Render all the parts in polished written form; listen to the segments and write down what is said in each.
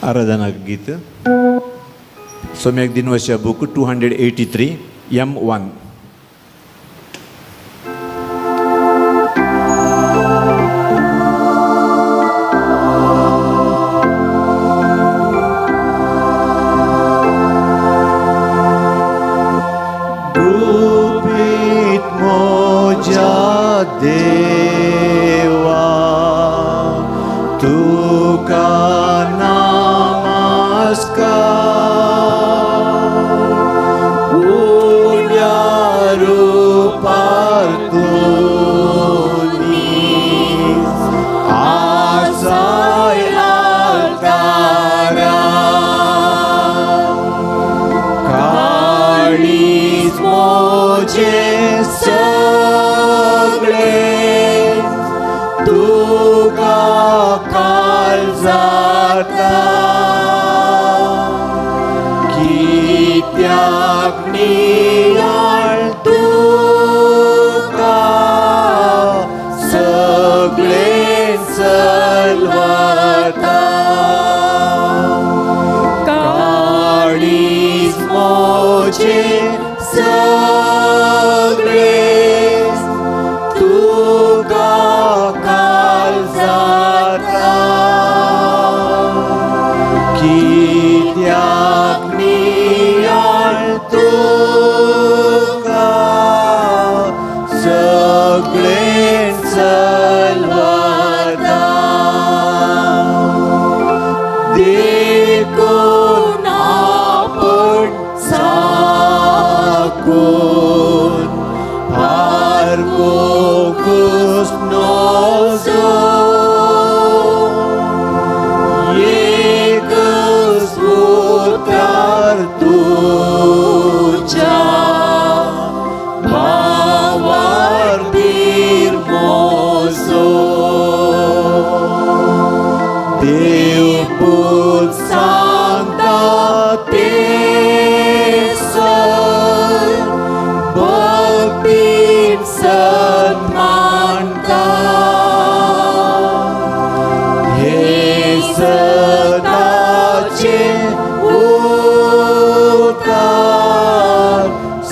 आराधना गीत सोम्याक दिनवशा book 283 M1. गुपीत मोजा देवा तुका नमस्कार उण्या रुपार तुनी आसाय आल्तारा काळीज मोजे सगळे तुका काल जाता कित्याक नियाळ तुका सगळे चलवता काळीज मोजे सगळे तुका काल जाता कित्याक नियाळ तुका सगळे चलवता देखून आपण साकून फारकूस नजो एकच उतार तुज्या भावार मोजो देवपूत सांगता ते सर भक्तीन सत मानता हे सदाचे उतार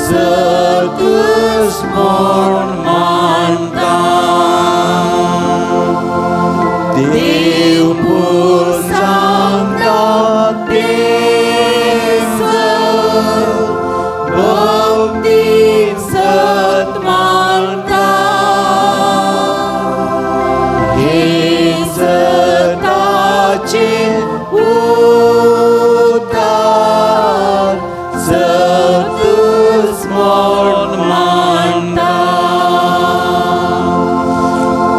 सतच म्हण मानता देवपूत सांगता ते सर भक्तीन सत मानता हे सताचे उतार सतच म्हण मानता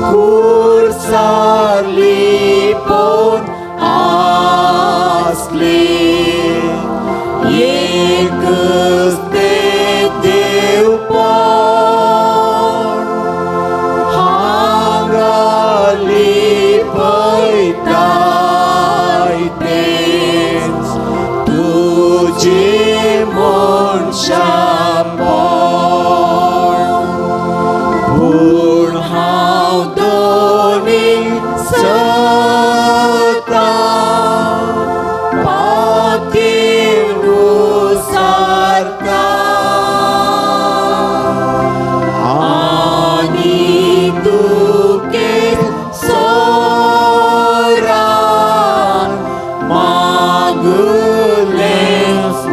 खुर्सार लिपोवन आसले एकच ते देवपण हांगा लिपयताय तेंच तुजे मनशापण पूण हांव दोनी सता पातीन सारता आनी तुके सोरान मागलेंच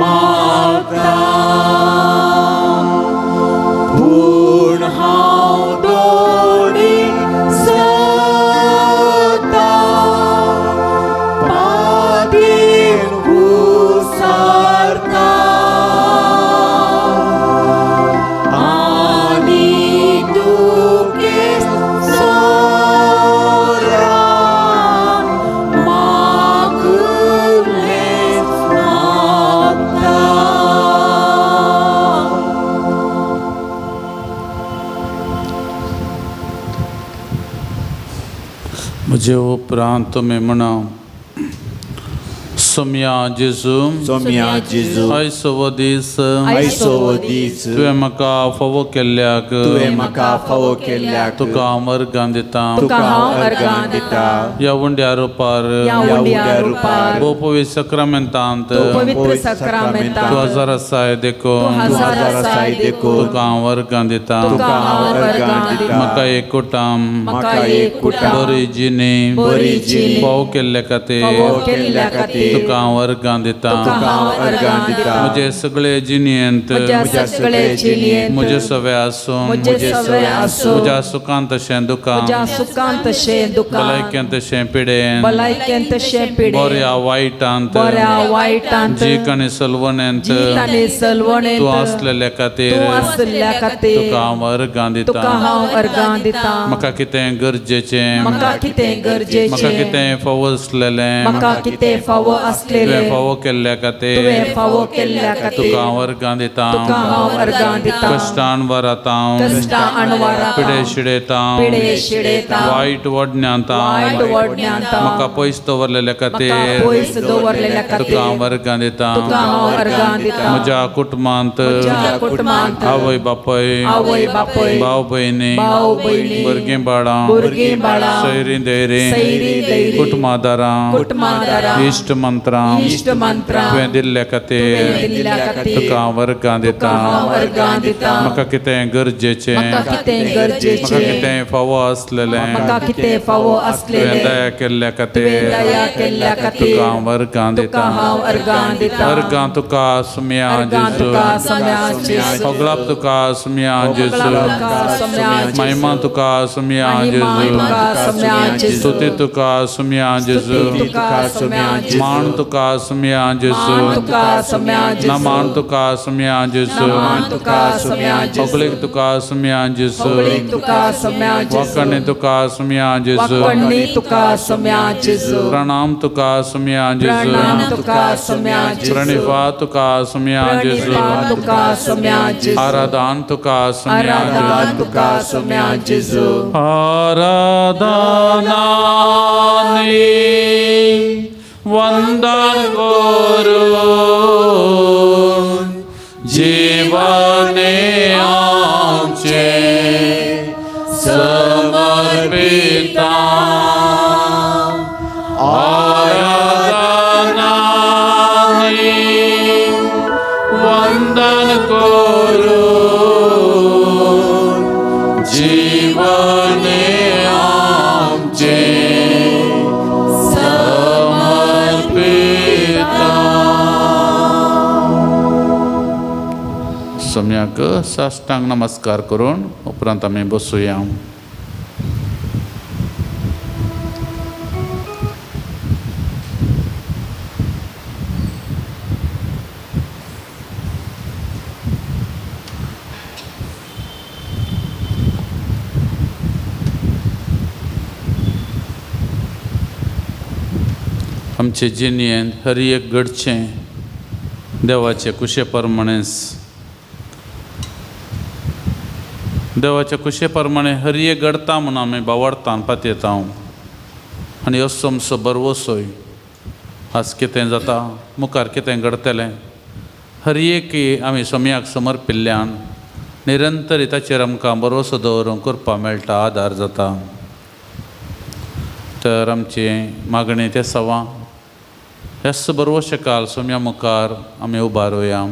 मागता पूण हांव दोनी सता पातीन सारता आनी तुके सोरान मागलेंच मागता. म्हजे उपरांत तुमी म्हणा, सोम्या जेजू सोम्या जेजू आयसो दीस आयसो दीस तुवें म्हाका फावो केल्ल्याक तुवें म्हाका फावो केल्ल्याक तुका हांव अर्गां दिता तुका हांव अर्गां दिता ह्या उंड्या रुपार ह्या उंड्या रुपार भोव सक्रामेंतांत पवित्र सक्रामेंतांत तूं हजार आसाय देखून तूं हजार आसाय देखून तुका हांव अर्गां दिता तुका हांव अर्गां दिता म्हाका एक कुटाम म्हाका एक कुटाम बरी जिणी बरी जिणी फावो केल्ले खातीर फावो केल्ल्या खातीर तुका हांव अर्गां दिता तुका हांव अर्गां दिता म्हजे सगळे जिणेंत म्हज्या सगळे जिणेंत म्हजे सवे आसूं म्हजे सवे आसूं म्हज्या सुखांत तशें दुखांत म्हज्या सुखांत तशें दुखांत भलायकेंत तशें पिडेन भलायकेंत तशें पिडेन बऱ्या वायटांत बऱ्या वायटांत जीक आनी सलवणेंत जीत आनी सलवणेंत तूं आसलेल्या खातीर तूं आसल्या खातीर तुका हांव अर्गां तुका दिता हांव अर्गां दिता म्हाका कितें गरजेचें म्हाका कितें म्हाका गरजेचें कितें फावो आसलेलें म्हाका कितें फावो आसलेलें तुवें फावो केल्ल्या खातीर तुवें फावो केल्ल्या खातीर तुका हांव अर्गां दिता तुका हांव अर्गां दिता कश्टान वरातां कश्टां अणवारां पिडे शिडेतां पिडे शिडेतां वायट वडण्यांतां वायट वडण्यांत म्हाका पयस दवरलेल्या म्हाका खातीर पयस दवरलेल्या तुका खातीर हांव अर्गां दिता तुका हांव अर्गां दिता म्हज्या कुटुंबांत म्हज्या कुटुंबांत आवय बापूय आवय बापूय भाव भयणी भाव भयणी भुरगीं बाळां भुरगीं बाळां सैरीं दैरीं सैरीं दैरीं कुटुंबादारां कुटुंबादारां इश्ट मंत्रां इश्ट मंत्रां तुवें दिल्ल्या खातीर तुवें दिल्ल्या खातीर तुका हांव अर्गां तुका दिता हांव अर्गां दिता म्हाका कितें गरजेचें म्हाका कितें म्हाका गरजेचें कितें फावो आसलेलें म्हाका कितें फावो तुवें आसलेलें दया केल्ल्या तुवें खातीर दया केल्ल्या खातीर तुका हांव अर्गां तुका दिता हांव अर्गां दिता अर्गां तुका सुम्या अर्गां जेजू तुका सम्या जेजू सगळाप तुका सुम्या जेजू तुका सम्या महिमा तुका सुम्या महिमा जेजू तुका सम्या जेजू स्तुती तुका सुम्या जेजू तुका सम्या जेजू मान तुका सुम्या जेजू मान तुका सम्या जेजू नमान तुका सुम्या जेजू मान तुका सम्या जेजू होगळीक तुका सुम्या जेजू होगळीक तुका सम्या जेजू वाकणी तुका सुम्या जेजू वाकणी तुका सम्या जेजू प्रणाम तुका सुम्या जेजू प्रणाम तुका सम्या जेजू प्रणिपा तुका सुम्या जेजू प्रणिपा तुका सम्या जेजू आराधन तुका सुम्या जेजू आराधन तुका सम्या जेजू आराधना वंदन करून जीवने आमचे समर्पिता आराधना वंदन करून जीवने आमचे समर्पिता. सम्याक साष्टांग नमस्कार करून उपरांत आमी बसुया. आमचे जिणेंत हर एक घडचें देवाचे कुशे प्रमाणेच देवाच्या कुशे प्रमाणे हर एक घडता म्हणून आमी बावडता पातयेता आनी असो आमचो बरवसोय आज कितें जाता मुखार कितें घडतलें हर एक आमी सोम्याक समर्पिल्ल्यान निरंतर ताचेर आमकां बरोसो दवरूंक करपाक मेळटा आदार जाता. तर आमची मागणी ते सवा ह्याच बरवशे काल सोम्या मुखार आमी उबारुया.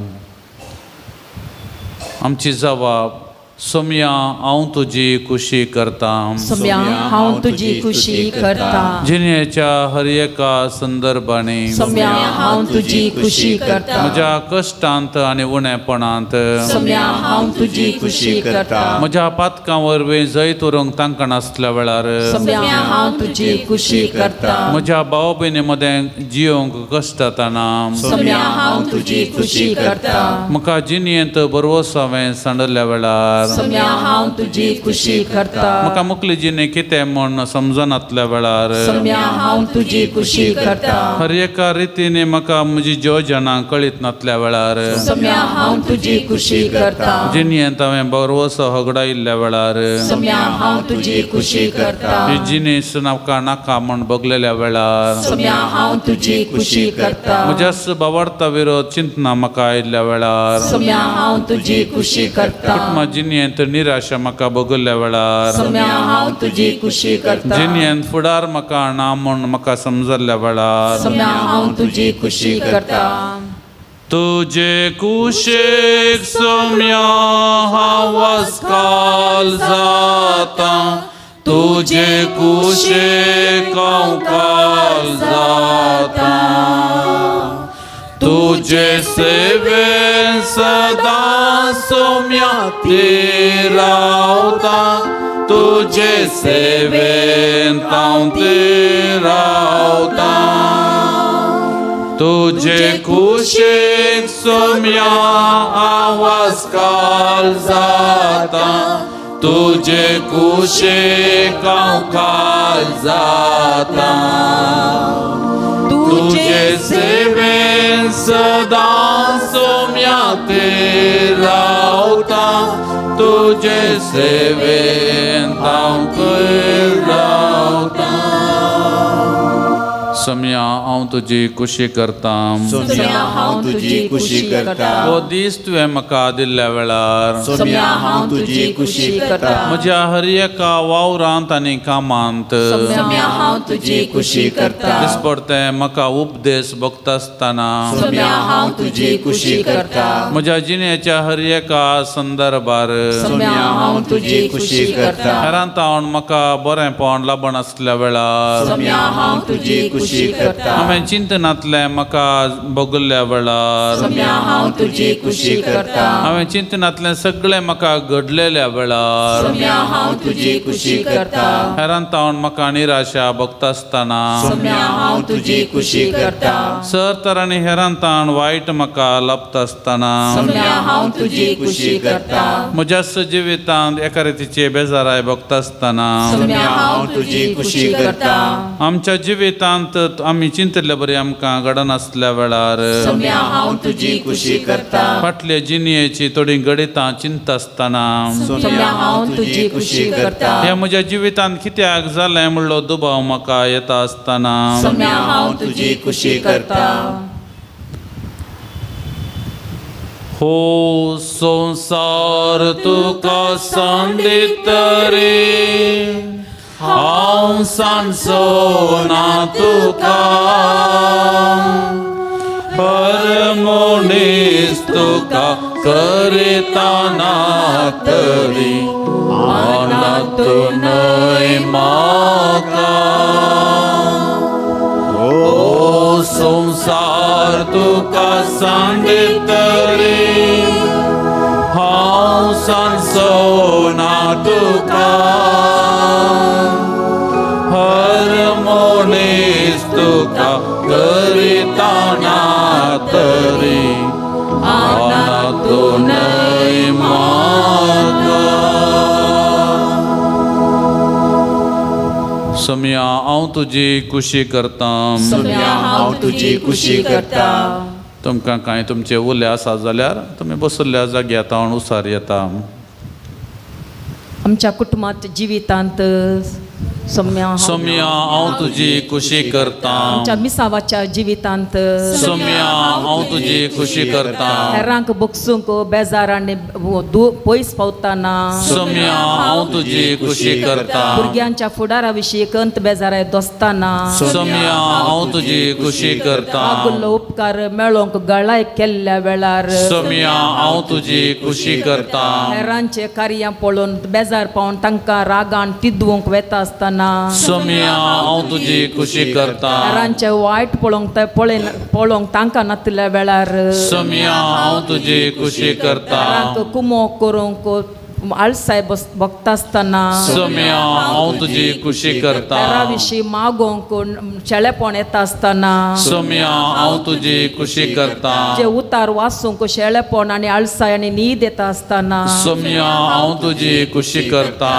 आमची जबाब सोम्या हांव तुजी खुशी करता. सोम्या हांव तुजी खुशी करता. जिणेच्या हर एका संदर्भांनी सोम्या हांव तुजी खुशी करता. म्हज्या कश्टांत आनी उणेपणांत सोम्या हांव तुजी खुशी करता. म्हज्या पातकां वरवीं जैत उरूंक तांकां नासल्या वेळार सोम्या हांव तुजी खुशी करता. म्हज्या भाव भयणी मदें जियोंक कश्ट जाताना सोम्या हांव तुजी खुशी करता. म्हाका जिणेंत बरवस हांवें सांडल्या वेळार वेळार, सोम्या हांव तुजी खुशी करता। म्हाका मुकली जिणे कितें म्हूण समजनातल्या वेळार, सोम्या हांव तुजी खुशी करता। हर एका रितीने म्हाका म्हजी योजना कळीत नातल्या वेळार, सोम्या हांव तुजी खुशी करता। जिणेंत हांवें बरवसो होगडायिल्ल्या वेळार, सोम्या हांव तुजी खुशी करता। ही जिनीस नाका नाका म्हूण बगलेल्या वेळार, सोम्या हांव तुजी खुशी करता। म्हज्याच बावडता विरोध चिंतना म्हाका आयिल्ल्या वेळार, सोम्या हांव तुजी खुशी करता। कुटुंबा जिणेंत निराशा म्हाका बगल्ल्या वेळार, सोम्या हांव तुजी खुशी करता। जिणेंत फुडार म्हाका ना म्हूण म्हाका समजल्ल्या वेळार, सोम्या हांव तुजी खुशी करता। तुजे कुशेक सोम्या हांव वास्काल जाता, तुजे कुशेक हांव काल जाता, तुजे सेवेन सदां सोम्या ती रावता, तुजे सेवेन हांव ती रावता, तुजे कुशेक सोम्या हांव वास्काल जाता, तुजे कुशेक हांव काल जाता, तुजे सेवेन सदां सोम्या ते रावता, तुजे सेवेन हांव रावता। सोम्या हांव तुजी खुशी करता। सोम्या हांव तुजी खुशी करता। हो दीस तुवें म्हाका दिल्ल्या वेळार, सोम्या हांव तुजी खुशी करता। म्हज्या हर एका वावरांत आनी कामांत, सोम्या हांव तुजी खुशी करता। दिसपडतें म्हाका उपदेश भोगता आसतना, सोम्या हांव तुजी खुशी करता। म्हज्या जिणेच्या हर एका संदर्भार, सोम्या हांव तुजी खुशी करता। हेरांत हांव म्हाका बरेंपण लाबण आसल्या वेळार, सोम्या हांव तुजी खुशी करता। हांवें चिंतनांतलें म्हाका बगल्ल्या वेळार, सोम्या हांव तुजी खुशी करता। हांवें चिंतनांतलें सगळें म्हाका घडलेल्या वेळार, सोम्या हांव तुजी खुशी करता। हेरांत हांव म्हाका निराशा भोगता आसतना, सोम्या हांव तुजी खुशी करता। सर तरांनी हेरांत हांव वायट म्हाका लाबता आसतना, सोम्या हांव तुजी खुशी करता। म्हज्याच जिवितांत एका रितीचे बेजाराय भोगता आसतना, सोम्या हांव तुजी खुशी करता। आमच्या जिवितांत आमी चिंतिल्ले बरी आमकां घडनासल्या वेळार, सोम्या हांव तुजी खुशी करता। फाटले जिणेची थोडी गणितां चिंतता आसतना, सोम्या हांव तुजी खुशी करता। ह्या म्हज्या जिवितांत कित्याक जालें म्हणलो दुबाव म्हाका येता आसतना, सोम्या हांव तुजी खुशी करता। हो संवसार तुका सांडीत रे, हांव सांडचो ना तुका, हर मनीस तुका करिता ना तरी अनाथ न्हय म्हाका। हो संवसार तुका सांडीत रे, हांव सांडचो ना तुका, हर मनीस तुका करिता ना तरी अनाथ न्हय म्हाका। सोम्या हांव तुजी खुशी करता। सोम्या हांव तुजी खुशी करता। तुमकां कांय तुमचे उले आसा जाल्यार तुमी बसल्ल्या जाग्यार तावन उसार येता। आमच्या कुटुंबात जिवितांत सोम्या सोम्या हांव तुजी खुशी करता। आमच्या मिसावाच्या जिवितांत सोम्या हांव तुजी खुशी करता। हेरांक बगसूंक बेजार आनी पयस पावतना, सोम्या हांव तुजी खुशी करता। भुरग्यांच्या फुडारा विशीं कंत बेजाराय दोस्ताना, सोम्या हांव तुजी खुशी करता। आगुल्लो उपकार मेळोंक गळाय केल्ल्या वेळार, सोम्या हांव तुजी खुशी करता। हेरांचे कार्यां पळोवन बेजार पावन तांकां रागान तिदवंक वेता आसतना, सोम्या हांव तुजी खुशी करता। हेरांचे वायट पळोवंक पळोवंक तांकां नातल्या वेळार, सोम्या हांव तुजी खुशी करता। हेरांक कुमो करूंक आळसाय भोगता आसतना, सोम्या हांव तुजी खुशी करता. हेरा विशीं मागोवंक शेळेपण येता आसतना, सोम्या हांव तुजी खुशी करता. जे उतार वाचूंक शेळेपण आनी आळसाय आनी न्हीद येता आसतना, सोम्या हांव तुजी खुशी करता.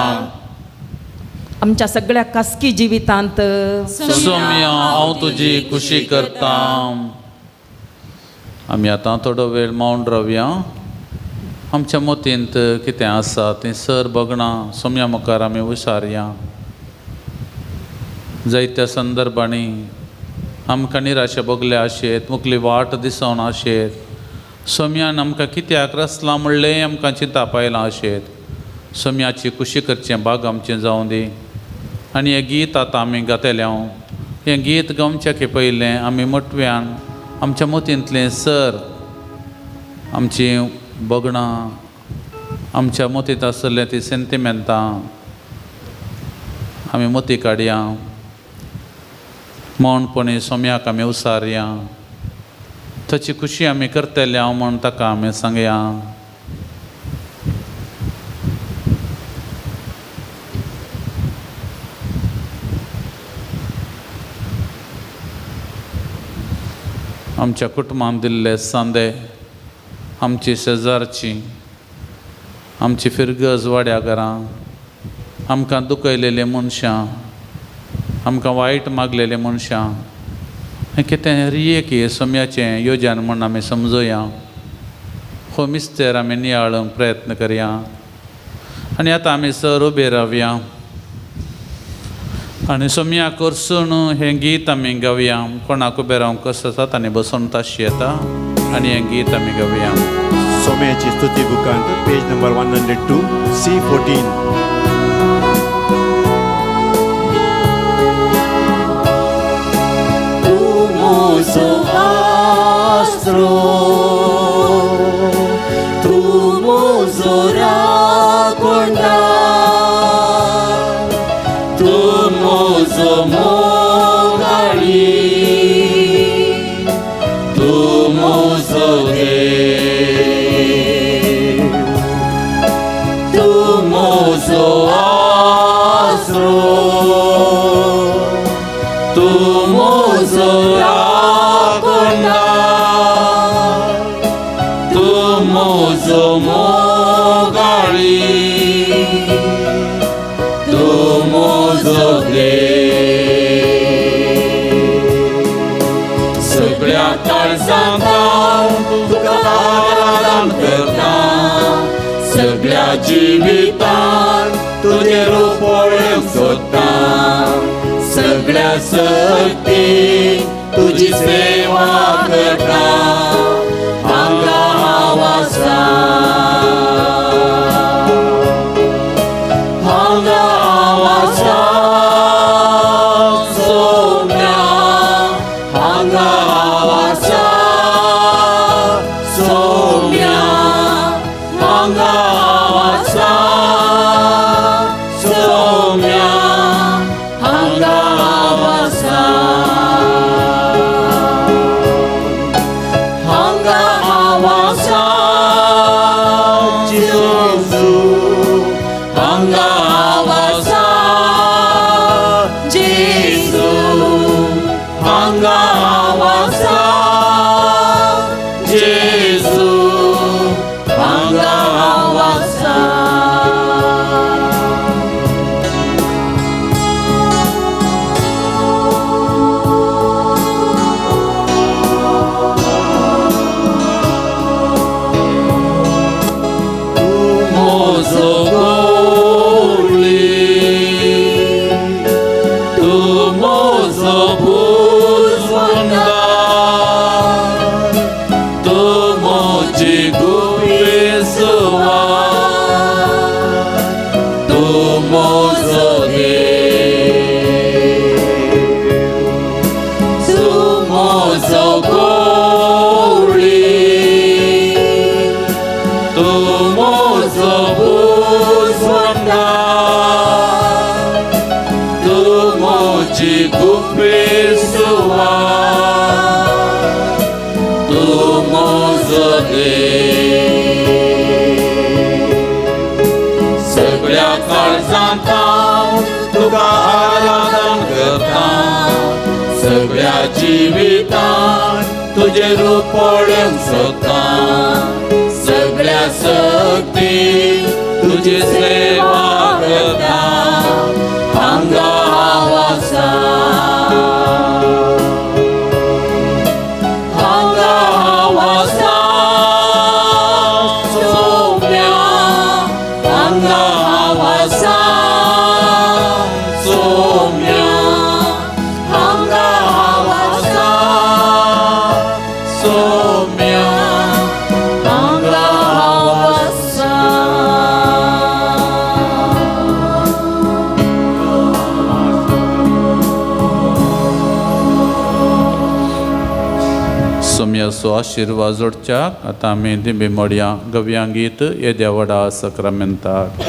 आमच्या सगळ्या खासगी जिवितांत, सोम्या हांव तुजी खुशी करता. आमी आतां थोडो वेळ मौन रावया. आमच्या मतींत कितें आसा तें सर बगणां सोम्या मुखार आमी विचारया. जायत्या संदर्भांनी आमकां निराशा भोगल्या आशेत, मुखली वाट दिसोन आशेत, सोम्यान आमकां कित्याक रसलां म्हणलें आमकां चिंताप आयलां आशेत. सोम्याची खुशी करचें भाग आमचें जावं दी. आनी हें गीत आतां आमी गातले. हांव हें गीत गावच्या की पयलें आमी मोटव्यान आमच्या मतींतलें सर आमचीं बगणां आमच्या मतींत आसलें ती सेंतिमेंतां आमी मोती काडया. मौनपणी सोम्याक आमी उसारया. ताची खुशी आमी करतले हांव म्हूण ताका आमी सांगया. आमच्या कुटुंबान दिल्ले सांदे, आमची शेजारची, आमची फिरगज वाड्या घरां, आमकां दुखयलेलीं मनशां, आमकां वायट मागलेलीं मनशां, हें कितें हर एक सोम्याचें योजन म्हूण आमी समजुया. हो मिस्तेर आमी नियाळूंक प्रयत्न करया. आनी आतां आमी सर उबे रावया आनी सोम्या करसून हें गीत आमी गावया. कोणाक उबे रावंक कसो आसा तांणी बसून ताशी येता आनी हें गीत आमी गावया. सोम्याची स्तुती बुकांत पेज नंबर 102 C14. तूं म्हजो आसरो, तूं म्हजो राखणदार, तूं म्हजो मोगाळी, तूं म्हजो देव, तूं म्हजो आसरो, तूं म्हजो राखणदार, तूं म्हजो मोगाळी, तूं म्हजो देव. सगळ्या काळजांत तुका आराधन करता, सगळ्या जिवितांत तुजें रूप पळोवंक सोदता, सगळ्या शक्तीन तुजी सेवा करता. हांगा हांव आसा, हांगा हांव आसा सोम्या, हांगा हांव आसा सोम्या, हांगा हांव आसा सोम्या, हांगा हांव आसा, हांगा हांव आसा जेजू, हांगा हांव आसा जेजू, हांगा हांव आसा जेजू, हांगा हांव आसा. तूं म्हजो गोळी, तूं म्हजो भुजवंदार, तूं म्हजी गुपेसवा, तूं म्हजो देव, तूं म्हजो गोळी, तूं म्हजो भुजवंदार, तूं म्हजी गुपेसवा, तूं म्हजो देव. तुका आराधन करता सगळ्या जिवितान तुजें रूप पळोवंक सोदता सगळ्या शक्तीन तुजी सेवा करता हांगा हांव आसा हांगा हांव आसा सोम्या हांगा हांव आसा सोम्या हांगा हांव आसा सोम्या हांगा हांव आसा. सोम्याचो आशिर्वाद जोडच्याक आतां आमी दिंबी मोडया गव्यां गीत येद्या व्हडा सक्रामेंताक.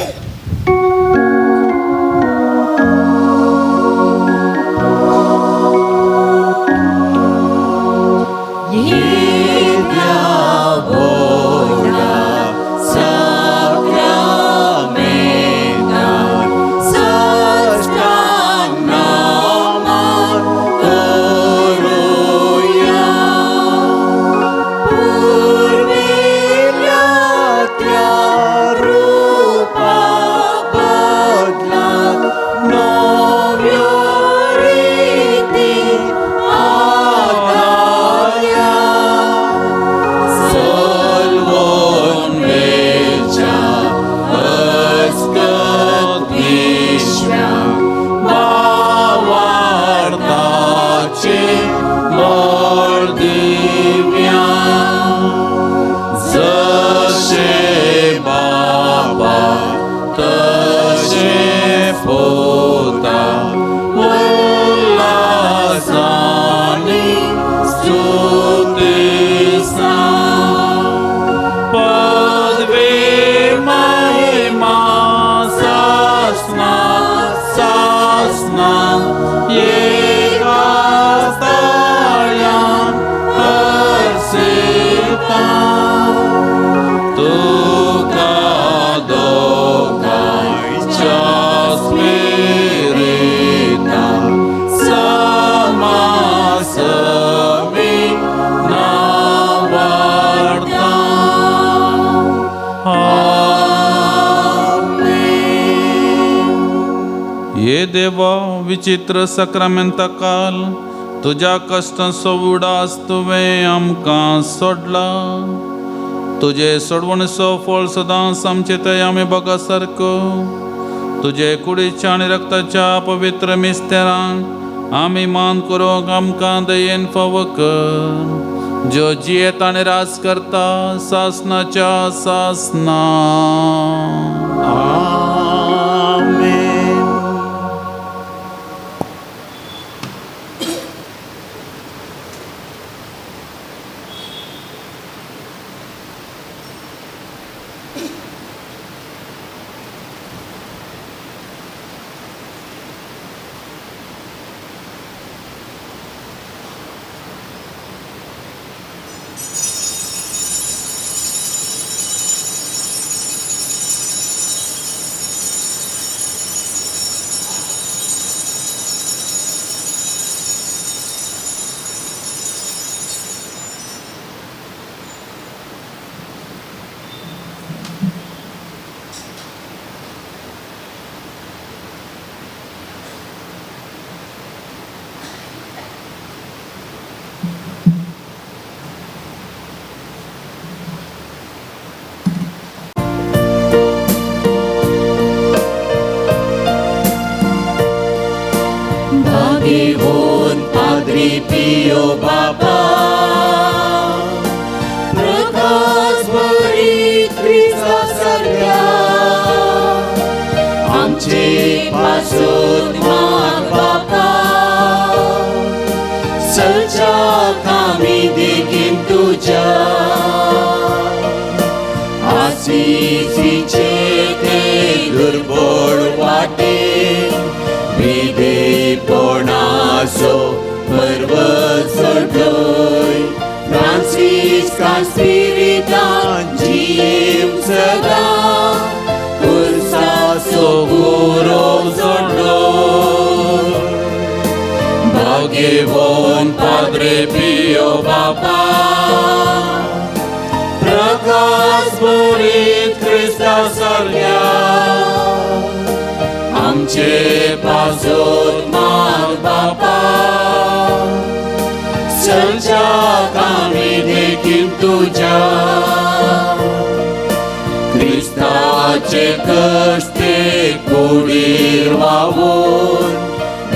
ये देवा विचित्र सक्रामेंता काल तुज्या कश्टांचो उडास तुवें आमकां सोडला तुजे सोडवणेचो फळ सदांच आमचे थंय आमी बगा सारको तुजे कुडीच्या आनी रक्ताच्या पवित्र मिस्तेरांक आमी मान करूंक आमकां दयेन फावो कर ज्यो जियेत आनी राज करता सासनाच्या सासना. जीव सदा, पुरसा सो गुरो जोडलो. भाग्यवंत पाद्रे पियो बापा प्रकाश भरीत क्रिस्ता सारक्या आमचे पासत माग बापा चलच्याक आमी देखीन तुज्या क्रिस्ताचे कश्टे कुडीर वावून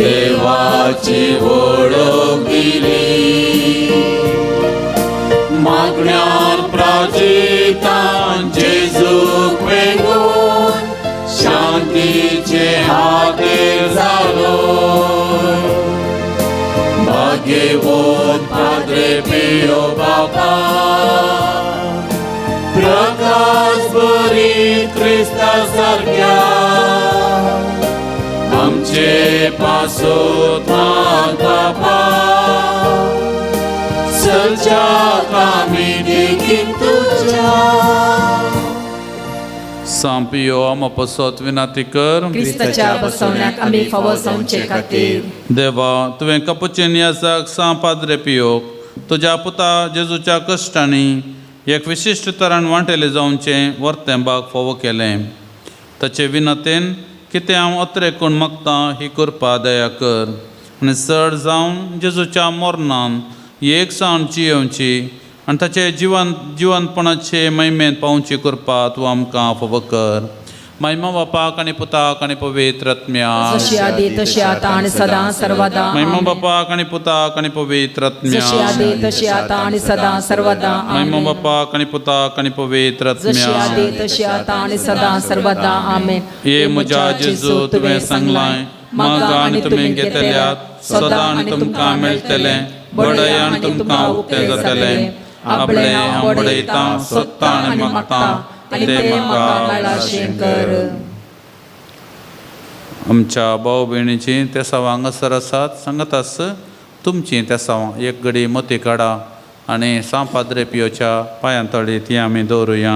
देवाची वळख दिली मागण्यान प्राजितान जेजूक वेंगून शांतीचे हातेर जालो भाग्यवंत पाद्रे पियो बापा प्रकाश भरीत क्रिस्ता सारक्या आमचे पासत माग बापा चलच्याक आमी देखीन तुज्या. सांव पियो आमा पासत विनंती कर. क्रिस्ताच्या बसवण्याक आमी फावो जावचे खातीर. देवा, तुवें कपुचीन याजक सांव पाद्रे पियोक तुज्या पुता जेजूच्या कश्टांनी एक विशिश्ट तरान वांटेले जावचें वर्तें बाग फावो केलें. ताचे विनंतेन कितें हांव अत्रेकूण मागतां ही कृपा दया कर आनी चड जावन जेजूच्या मरणान एक सावन जियेवची आनी ताचे जिवन जिवनपणाचे महिमेंत पावची कृपा तूं आमकां फावो कर. महिमा बापाक आनी पुताक आनी पवित्र आत्म्याक. जशी आदी तशी आतां आनी सदां सर्वदा. महिमा आमेन. बापाक आनी पुताक आनी पवित्र जशी आत्म्याक. आदी तशी आतां आनी सदां सर्वदा. महिमा आमेन. बापाक आनी पुताक आनी पवित्र जशी आत्म्याक. आदी तशी आतां आनी सदां सर्वदा. आमेन. ये म्हज्या जेजू, तुवें सांगलां, मागा आनी तुमी घेतल्यात, सदां आनी तुमकां मेळटलें, बडय आनी तुमकां उक्तें जातलें. आपलें हांव बडयतां, सोदतां आनी मागतां आनी तें तें म्हाका म्हाका मेळाशें कर. आमच्या भाव भयणीची तेसांव हांगासर आसात सांगत आस तुमची तेसांव एक घडी मोती काडा आनी सांव पाद्रे पियोच्या पांयां तळी ती आमी दवरुया.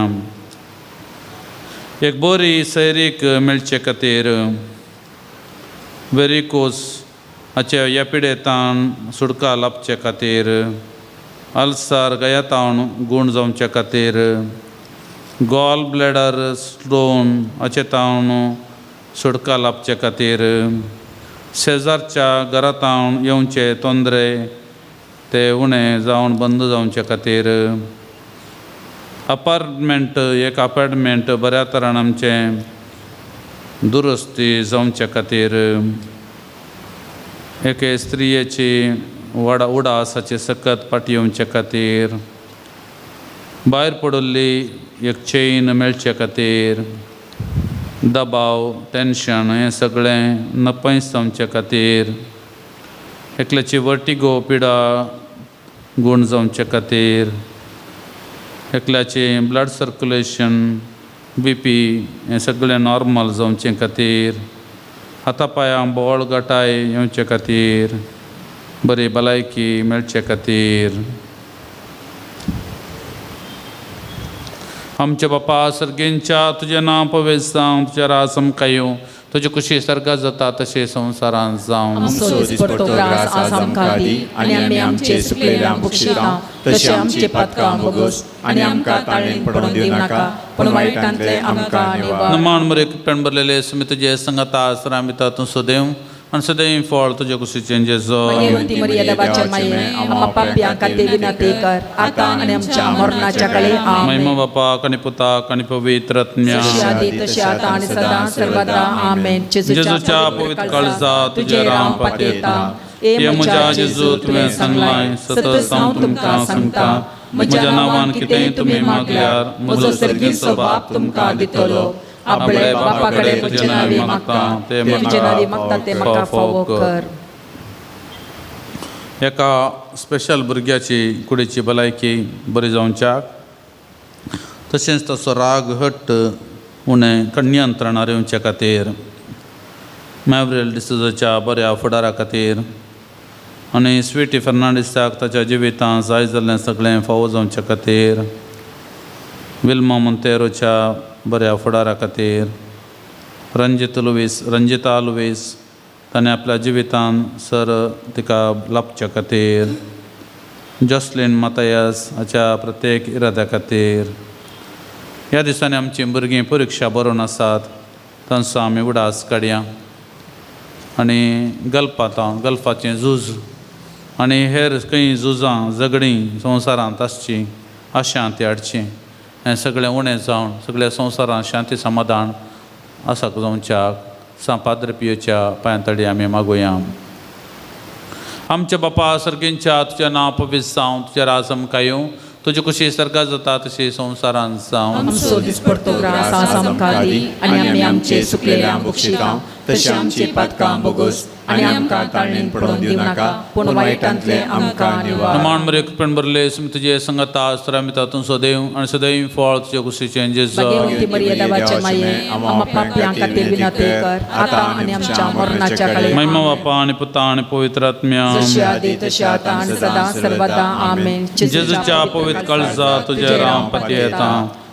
एक बरी सैरीक मेळचे खातीर, वेरिकोस हाचे ह्या पिडेतान सुटका लाबचे खातीर, अल्सर गयातावन गूण जावचे खातीर, गॉल ब्लॅडर स्टोन हाचे तावन सुटका लाबचे खातीर, शेजारच्या घरातावन येवचे तोंदरे ते उणें जावन बंद जावचे खातीर, अपार्टमेंट एक अपार्टमेंट बऱ्या तरान आमचें दुरुस्ती जावचे खातीर, एके स्त्रियेची वडा उडासाची सकत फाटी येवचे खातीर, भायर पडिल्ली एक चेन मेळचे खातीर, दबाव टेंशन हें सगळें नपयस जावचे खातीर, एकल्याची वर्टिगो पिडा गूण जावचे खातीर, एकल्याची ब्लड सर्कुलेशन बी पी हें सगळें नॉर्मल जावचे खातीर, हाता पांयांक बळ घटाय येवचे खातीर, बरी भलायकी मेळचे खातीर. आमच्या बापा सर्गेंच्या, तुजें नांव पवित्र जावं, तुजें राज आमकां येवं, तुजी खुशी सर्गात जाता तशें संवसारांत जावं. आमचो दिसपडतो ग्रास आज आमकां दी आनी आमी आमचे चुकलेल्यांक बक्षिता तशें आमचे पातकां भोगोस आनी आमकां ताळेन पडोवन दिवं नाका पूण वायटांतलें आमकां निवार. नमान मरे कृपेन भरलेले, सुमी तुजे संगता आसरामिता, तूं सदैव आनी सदैव फळ तुजे कुशीचें जेजो. मागीर मरिया देवाच्या माये, आम्हा पापयां खातीर विनंती कर आतां आनी आमच्या मरणाच्या काळी. महिमा आमेन. बापाक आनी पुताक आनी पवित्र आत्म्याक. जशी आदी तशी आतां आनी सदां सर्वदा. आमेन. जेजूच्या पवित्र काळजा तुजेर हांव पातयेता. हे म्हज्या जेजू, तुवें सांगलां, सतत हांव तुमकां सांगता, म्हज्या नांवान कितेंय तुमी मागल्यार म्हजो सर्गीचो बाप तुमकां दितलो. आपले बापा कडेन म्हजे नांवी मागता ते तुजे नांवी मागता ते म्हाका फावो कर. एका स्पेशल भुरग्याची कुडीची भलायकी बरी जावच्याक, तशेंच ताचो राग हट्ट उणें नियंत्रणार येवचे खातीर, मॅवरेल डिसोजाच्या बऱ्या फुडारा खातीर आनी स्विटी फर्नांडीसाक ताच्या जिवितांत जाय जाल्लें सगळें फावो जावचे खातीर, विल्मा मोंतेरोच्या बऱ्या फुडारा खातीर, रंजीत लुवीस, रंजिता लुवीस ताणें आपल्या जिवितान सर तिका लाभच्या खातीर, जॉसलीन मातायास हाच्या प्रत्येक इराद्या खातीर। ह्या दिसांनी आमचीं भुरगीं परिक्षा बरोवन आसात तांचो आमी उडास काडया आनी गल्फांत गल्फाचें झूज आनी हेर खंय झुजां झगडीं संवसारांत आसचीं अशांती हाडची हें सगळें उणें जावन सगळ्या संवसारांत शांती समाधान आसाक जावच्याक सांत पाद्र पियोच्या पांयांतडी आमी मागुया। आमच्या बापा सर्गींच्या तुज्या नांव पवित्र जावं, तुज्या राज आमकां येवं, तुजी कुशी सर्गात जाता तशी संवसारांत जावं। आमचो दिसपडतो ग्रास आज आमकां दी आनी आमी आमचे सुकलेल्या बक्षिता तशी आमची पातकां बोगस आनी आमकां ताळणेन पडोवन दिवं नाका, पूण वायटांतले आमकां निवार। नमान मरे कृपेन भरले तुजे संगता आसरा तातूंत सदैव आनी सदैव फळ तुजे कुशीचें जेजू। भाग्यवंती मरिया देवाचे माये, आम्हा पाप्यां खातीर विनंती कर आता आनी आमच्या मरणाच्या काळी। महिमा बापा आनी पुता आनी पवित्र आत्म्या, जशी आदी तशी आता आनी सदा सर्वदा आमेन। जेजूच्या पवित्र काळजा तुजेर हांव पातयेता,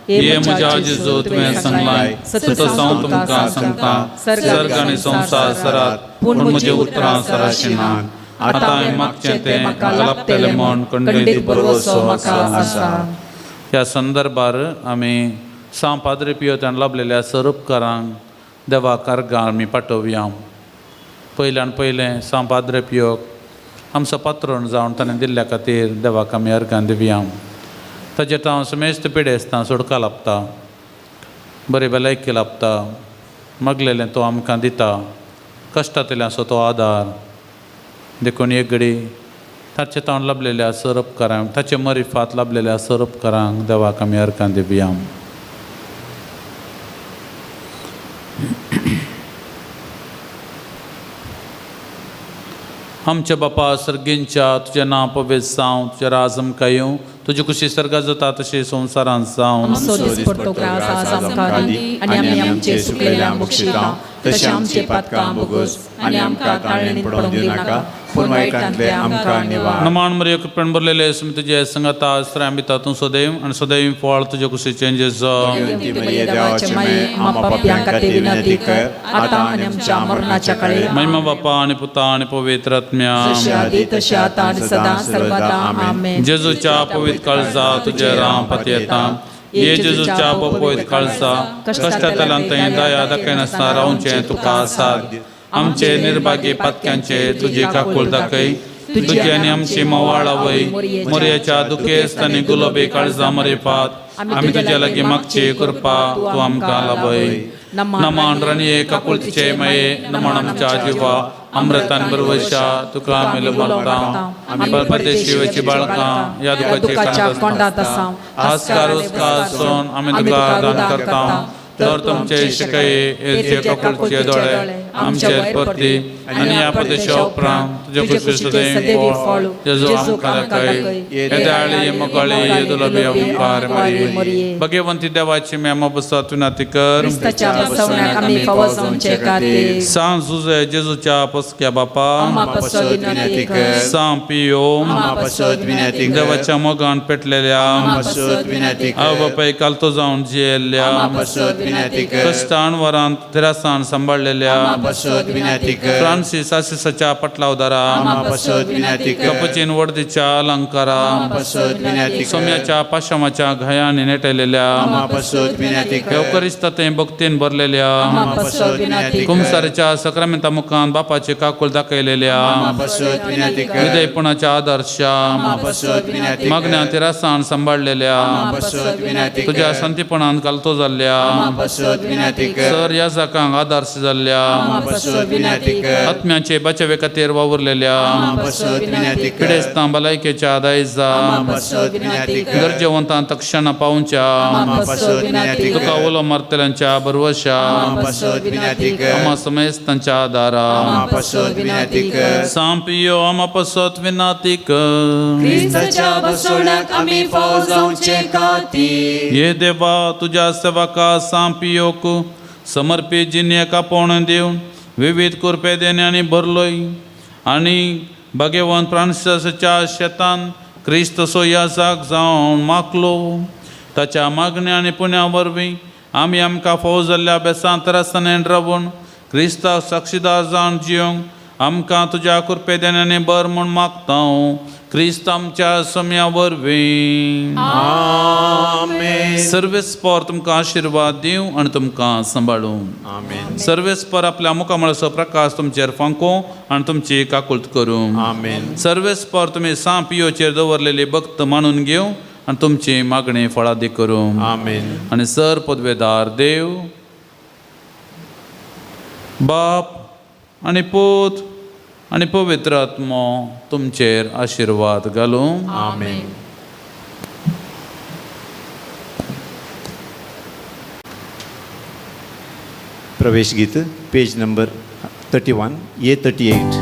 ये म्हज्या जेजू तुवें सांगलाय तसो हांव तुमकां सांगता, सर्ग आनी संवसार सरात पूण म्हजी उतरां सराशी नात। आतां हांवें मागचें तें म्हाका लाभतलें म्हूण खंडीत भरवसो म्हाका आसा। ह्या संदर्भार आमी सांत पाद्रे पियो ताणें लाभलेल्या सरोपकारांक देवाक अर्गां आमी पाठोवया। पयल्यान पयलें सांत पाद्रे पियोक आमचो पात्रोण जावन ताणें दिल्ल्या खातीर देवाक आमी अर्गां दिवया। ताचेर हांव समेस्त पिडेस्तां सोडका लाभता, बरी भलायकी लाभता, मागलेलें तो आमकां दिता, कश्टांतल्याचो तो आदार। देखून एक घडी ताचे तावन लाभलेल्या सरोपकारांक, ताचे मरिफात लाभलेल्या सरोपकारांक देवाक आमी अर्गां दिवया। आमच्या बापा सर्गींच्या तुजें नांव पवित्र जावं, तुजें राज आमकां येवं, तुजी कुशी सर्गात जाता तशी संवसारांत जावं। आमचो दिसपडतो ग्रास आज आमकां दी आनी आमी आमचे सुकलेल्या बक्षिता तशें आमचे पातकां बोगस आनी आमकां ताळणेन पडोवंक दिवं नाका, पूण वायटांतले आमकां निवार। नमान मरिया कृपेन भरलेले तुजे संगता आसरा आमी तातूंत सदैव आनी सदैव फळ तुजे कुशीचें जेजू। भाग्यवंती मरिया देवाचे माये, आम्हा पाप्यां खातीर विनंती कर आता आनी आमच्या मरणाच्या काळी। महिमा बापा आनी पुता आनी पवित्र आत्म्या, जशी आदी तशी आता आनी सदा सर्वदा आमेन। जेजूच्या पवित्र काळजा तुजेर हांव पातयेता, ये जेजूच्या पवित्र काळजा कश्टांतल्यान थंय दया दाखयनासतना रावचें तुका आसा। आमचे निर्भागी पातक्यांचे तुजी काकूळ दाखय, तुजी आनी आमची मोवाळ आवय मोरयाच्या दुखेस्त आनी गुलाबी काळजा मरिफात आमी तुज्या लागीं मागची कृपा तूं आमकां लाभय। नमन राणये काकुळतीचे माये, नमन आमच्या जिवा अमृतान बरवशा तुका आमी मरता। आमी परदेशीची बाळकां ह्या दुखाच्या कोंडांत आसा, आस्कार उस्कार सोन आमी तुका दान करता। तर तुमचे शिकये काकुळचे दोळे आमचे परती आनी ह्या प्रदेशा उपरांत तुजे कुशी सदैव फळ जेजू आमकां दाखय। येदाळी मोगाळी येदुलबी उपकार मरिये। भगवंती देवाची मेमा बसत विनंती कर, क्रिस्ताच्या बसवण्याक आमी फावो जावचे खातीर। सांत जुजे जेजूच्या पसक्या बापा, आम्हा पासत विनंती कर। सांत पियो आम्हा पासत विनंती कर। देवाच्या मोगान पेटलेल्या आम्हा पासत विनंती कर। आवय बापाय कालतो जावन जियेल्ल्या आम्हा पासत विनंती कर। कश्टान वरांत तिरासान सांबाळलेल्या आम्हा पासत विनंती कर। फ्रांसीस आसिसाच्या पटलावदारा आम्हा पासत विनंती कर। कपचीन वर्दीच्या अलंकारा आम्हा पासत विनंती कर। सोम्याच्या पाशामाच्या घायांनी नेटलेल्या आम्हा पासत विनंती कर। येवकरिस्तांत भक्तीन भरलेल्या आम्हा पासत विनंती कर। कुमसारीच्या सक्रामेंता मुखान बापाचे काकूळ दाखयलेल्या आम्हा पासत विनंती कर। विधेयपणाच्या आदर्शा आम्हा पासत विनंती कर। मागण्या तिरासान सांबाळलेल्या आम्हा पासत विनंती कर। तुज्या संतीपणान घालतो जाल्ल्या आम्हा पासत विनंती कर। सर याजकांक आदर्श जाल्ल्या आम्हा पासत विनंती कर। आत्म्याचे बचावे खातीर वावुरलेल्या आम्हा पासत विनंती कर। पिडेस्तां भलायकेच्या दायजा आम्हा पासत विनंती कर। गरजेवंतां तक्षणा पावच्या आम्हा पासत विनंती कर। तुका उलो मारतल्यांच्या भरवशा आम्हा पासत विनंती कर। आम्हा समेस्तांच्या आदारा आम्हा पासत विनंती कर। सांपियो आम्हा पासत विनंती कर। क्रिस्ताच्या बसवण्याक आमी फावो जावचे खातीर। ये देवा तुज्या सेवका सांपियोक समर्पित जिन्याक आपोवणें दिवन विविध कृपे देण्यांनी भरलोय आनी भाग्यवंत फ्रांसिसाच्या शेतान क्रिस्त सोयाजाक जावन मागलो। ताच्या मागण्या आनी पुण्या वरवीं आमी आमकां फावो जाल्ल्या बेसांत रस्त्यान रावून क्रिस्ताक साक्षीदार जावन जिवंक आमकां तुज्या कृपे देण्यानी बर म्हूण मागता. क्रिस्त आमच्या सम्या वरवीं आमेन. सर्वेस्पर तुमकां आशिर्वाद दिवं आनी तुमकां सांबाळूं. आमेन. सर्वेस्पर आपल्या मुखामळाचो प्रकाश तुमचेर फांको आनी तुमची काकुळट करूं. आमेन. सर्वेस्पर तुमी सांपियोचेर दवरलेली भक्त मानून घेवं आनी तुमची मागणी फळादी करूं. आमेन. आनी सर पदवेदार देव बाप आनी पूत आनी पवित्र आत्मो तुमचेर आशिर्वाद घालूं. आमेन. प्रवेश गीत पेज नंबर 31 A 38.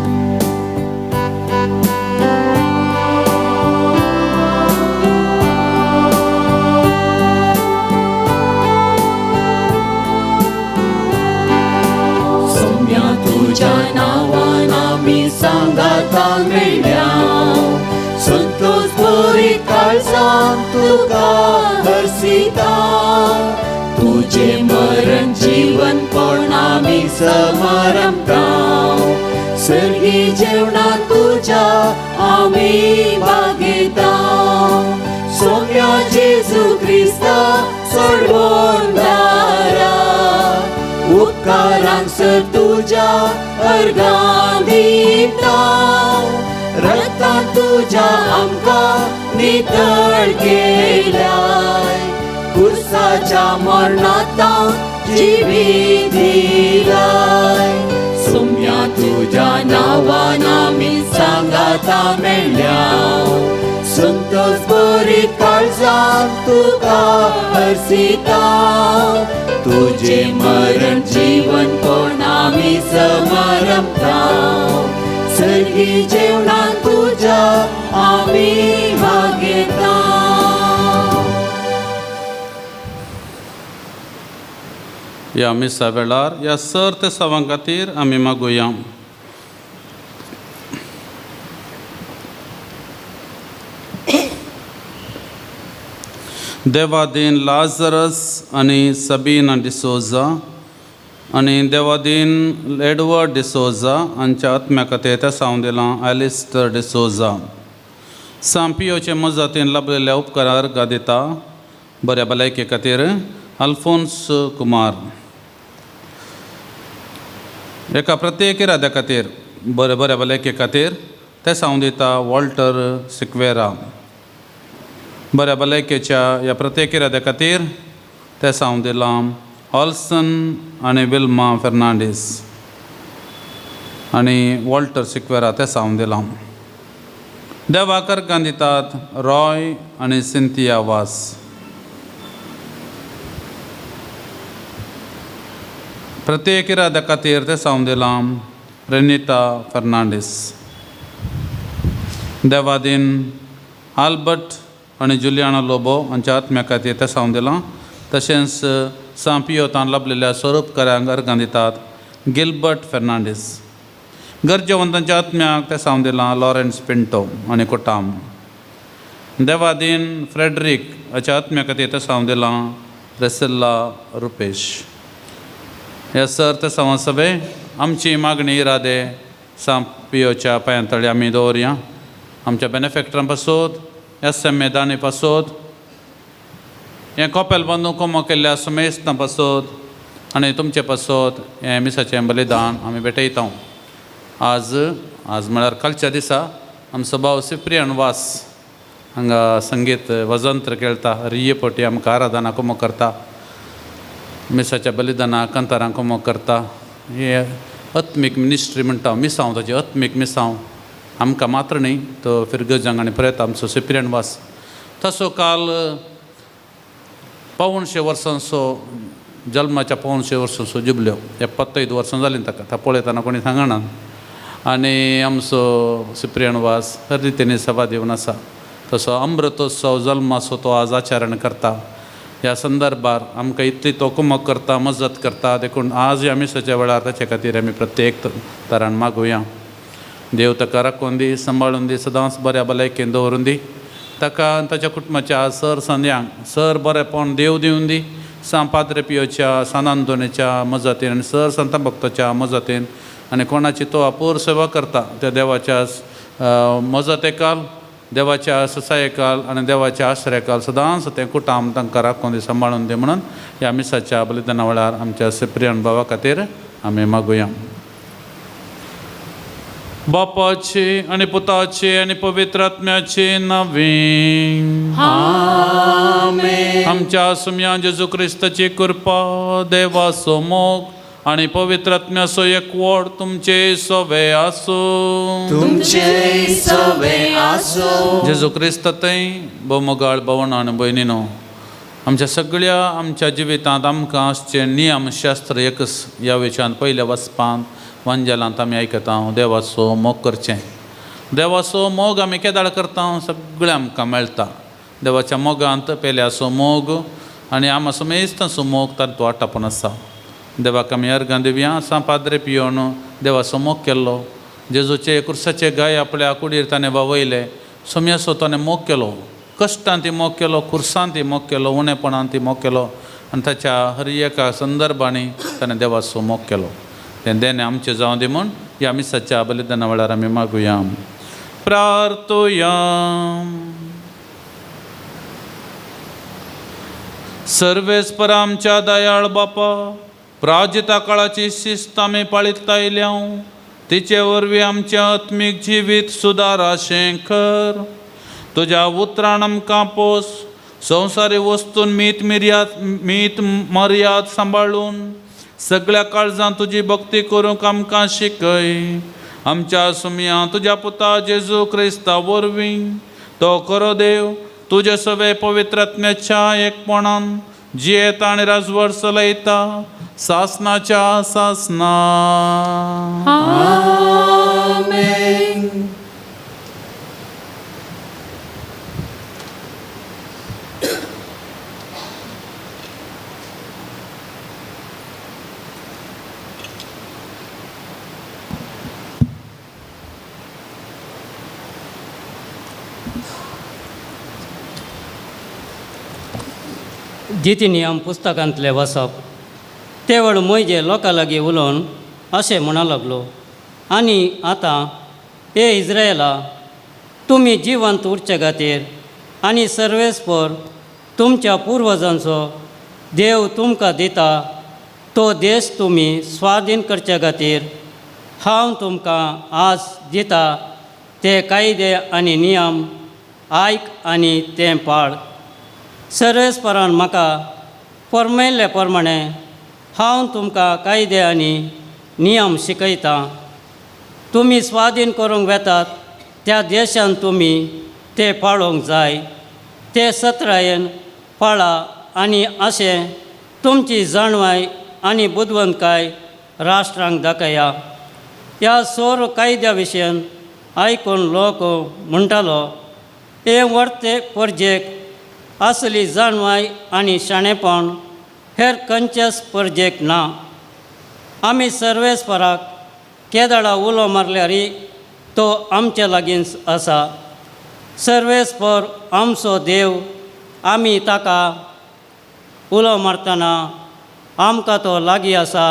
सोम्या तुज्या नांवान आमी सांगाता मेळ्ळ्या, संतोष बरी काळजान तुका हरसिता. तुजें मरण जीवन कोण आमी समारंभता, सर्गी जेवणा तुज्या आमी भागयता. सोम्या जेजू क्रिस्ता सोडवून दारा, उपकारांक सर तुज्या अर्गां दिता. रक्तान तुज्या आमकां नितळ केल्याय, कुर्साच्या मरणांत जिवीत दिलाय. सोम्या तुज्या नांवान आमी सांगाता मेळ्ळ्या, संतोष बरी काळजान तुका हरसिता. तुजें मरण जीवन कोण आमी समारंभता, सर्गी जेवणान तुज्या आमी भागयता. ह्या मिसा वेळार ह्या सर ते सवां खातीर आमी मागुया. देवादीन लाजरस आनी सबीना डिसोजा आनी देवादीन एडवर्ड डिसोजा हांच्या आत्म्या खातीर तें सावन दिलां एलिस्टर डिसोजा. सांपियोचे मजतीन लाभलेल्या उपकारा अर्गां दिता बऱ्या भलायके खातीर अल्फोन्स कुमार. एका प्रत्येक इराद्या खातीर बऱ्या बऱ्या भलायके खातीर तें सावन दिता वॉल्टर सिक्वेरा. बऱ्या भलायकेच्या ह्या प्रत्येक इराद्या खातीर तें सावन दिलां ऑल्सन आनी विल्मा फेर्नांडीस आनी वॉल्टर सिक्वेरा तें सावन दिलां. देवाक अर्गां दितात रॉय आनी सिंथिया वास. प्रत्येक इराद्या खातीर तें सावन दिलां रेनिता फेर्नांडीस. देवादीन आल्बर्ट आनी जुलियाना लोबो हांच्या आत्म्या खातीर तें सावन दिलां. तशेंच सांपियोतान लाभलेल्या स्वरूपकारांक अर्गां दितात गिलबर्ट फेर्नांडीस. गरजेवंतांच्या आत्म्याक तें सावन दिलां लॉरेन्स पिंटो आनी कोटाम. देवादीन फ्रेडरीक हाच्या आत्म्या खातीर तें सावन दिलां प्रेसिल्ला रुपेश. ह्या सर ते सवां सभे आमची मागणी इरादे सांपियोच्या पांयांतळी आमी दवरया. आमच्या बेनिफेक्टरां पासत, ह्या सेमेदानी पासत, हें कोपेल बांदून कोमो केल्ल्या सुमेस्तां पासत आनी तुमचे पासत हें मिसाचें बलिदान आमी भेटयता. आज आज म्हळ्यार कालच्या दिसा आमचो भाव सिप्रियन वास हांगा संगीत वजंत्र खेळटा, रिये पटी आमकां आराधना कोमो करता, मिसाच्या बलिदानाक कांतारां कोमो करता. हे आत्मीक मिनिस्ट्री म्हणटा मिसांव, ताची आत्मीक मिसांव आमकां मात्र न्ही तो फिरगजांक आनी परत आमचो सिप्रियन वास. तसो काल 275 वर्सांचो जल्माच्या 275 वर्सांचो जुबल्यो, 75 वर्सां जालीं ताका, ता पळयतना कोणी सांगना. आनी आमचो सिप्रियन वास हर रितीन सभा दिवन आसा. तसो अमृतोत्सव जल्माचो तो आज आचरण करता. ह्या संदर्भार आमकां इतली तो कुमक करता, मजत करता, देखून आज ह्या मिसाच्या वेळार ताचे खातीर आमी प्रत्येक तरान मागुया. देव ताका राखून दी, सांबाळून दी, सदांच बऱ्या भलायकेन दवरून दी ताका आनी ताच्या कुटुंबाच्या आज सर संद्यांक सर बरेंपण देव दिवन दी. सांत पाद्रे पियोच्या सांत आंतोनीच्या मजतीन आनी सर संत भक्ताच्या मजतीन आनी कोणाची तो अपूर सेवा करता त्या देवाच्या मजतेकाल देवाच्या ससायेकाल आनी देवाच्या आश्रयकाल सदांच तें कुटाम तांकां राखून दी सांबाळून दी म्हणून ह्या मिसाच्या बलिदाना वेळार आमच्या सिप्रियन भावा खातीर आमी मागुया. बापाचे आनी पुताचे आनी पवित्र आत्म्याचे नांवे आमेन. आमच्या सुम्या जेजू क्रिस्ताची कृपा देवाचो मोग आनी पवित्र आत्म्याचो एकवट तुमचे सवे आसूं. तुमचे सवे आसूं. जेजू क्रिस्त थंय भोवमोगाळ भवण आनी भयणीनो आमच्या सगळ्या आमच्या जिवितांत आमकां आसचें नियम शास्त्र एकच ह्या विशयांत पयल्या वचपांत वांजेलांत आमी आयकता देवाचो मोग करचें. देवाचो मोग आमी केदाळ करता सगळें आमकां मेळटा. देवाच्या मोगांत पेल्याचो मोग आनी आमा समेस्तांचो मोग तांतूं आटापून आसा. देवाक आमी अर्गां दिवया. सांत पाद्रे पियोन देवाचो मोग केल्लो जेजूचे कुर्साचे गाय आपल्या कुडीर ताणें वावयले सोम्याचो ताणें मोग केलो कश्टान ती मोग केलो खुर्सान ती मोग केलो उणेपणान ती मोग केलो आनी ताच्या हर एका संदर्भांनी ताणें देवाचो मोग केलो. तें देणें आमचें जावं दी म्हूण ह्या मिसाच्या बलिदाना वेळार आमी मागुया. प्रार्थुया. सर्वेस्पर आमच्या दयाळ बापा प्राजिता काळाची शिस्त आमी पाळीत आयल्या तिचे वरवीं आमचें आत्मीक जिवीत सुदाराशें कर. तुज्या उतरान आमकां पोस संवसारी वस्तून मीत मीत मर्याद सांबाळून सगळ्या काळजान तुजी भक्ती करूंक आमकां शिकय. आमच्या सुमया तुज्या पुता जेजू क्रिस्ता वरवीं तो खरो देव तुजे सवे पवित्र आत्म्याच्या एकपणान जियेता आनी राजवट चलयता सासनाच्या सासना. आमेन. जिती नियम पुस्तकांतले वसप तेवळ म्हजे लोकां लागीं उलोवन अशें म्हणा लागलो आनी आतां हे इस्रायला तुमी जिवंत उरचे खातीर आनी सर्वेस्पर तुमच्या पुर्वजांचो देव तुमकां दिता तो देश तुमी स्वाधीन करचे खातीर हांव तुमकां आज दिता ते कायदे आनी नियम आयक आनी तें पाळ. सर्वेस्परान म्हाका फर्मायल्ले प्रमाणे हांव तुमकां कायदे आनी नियम शिकयतां. तुमी स्वाधीन करूंक वेतात त्या देशांत तुमी ते पाळोवंक जाय ते सत्रायेन पाळा आनी अशें तुमची जाणवाय आनी बुदवंतकाय राष्ट्रांक दाखया. ह्या सोर कायद्या विशयान आयकून लोक म्हणटालो हे वर्ते परजेक असली जाणवाय आनी शाणेपण हेर खंयच्याच परजेक ना. आमी सर्वेस्पराक केदळा उलो मारल्यार तो आमचे लागींच आसा. सर्वेस्पर आमचो देव आमी ताका उलो मारतना आमकां तो लागीं आसा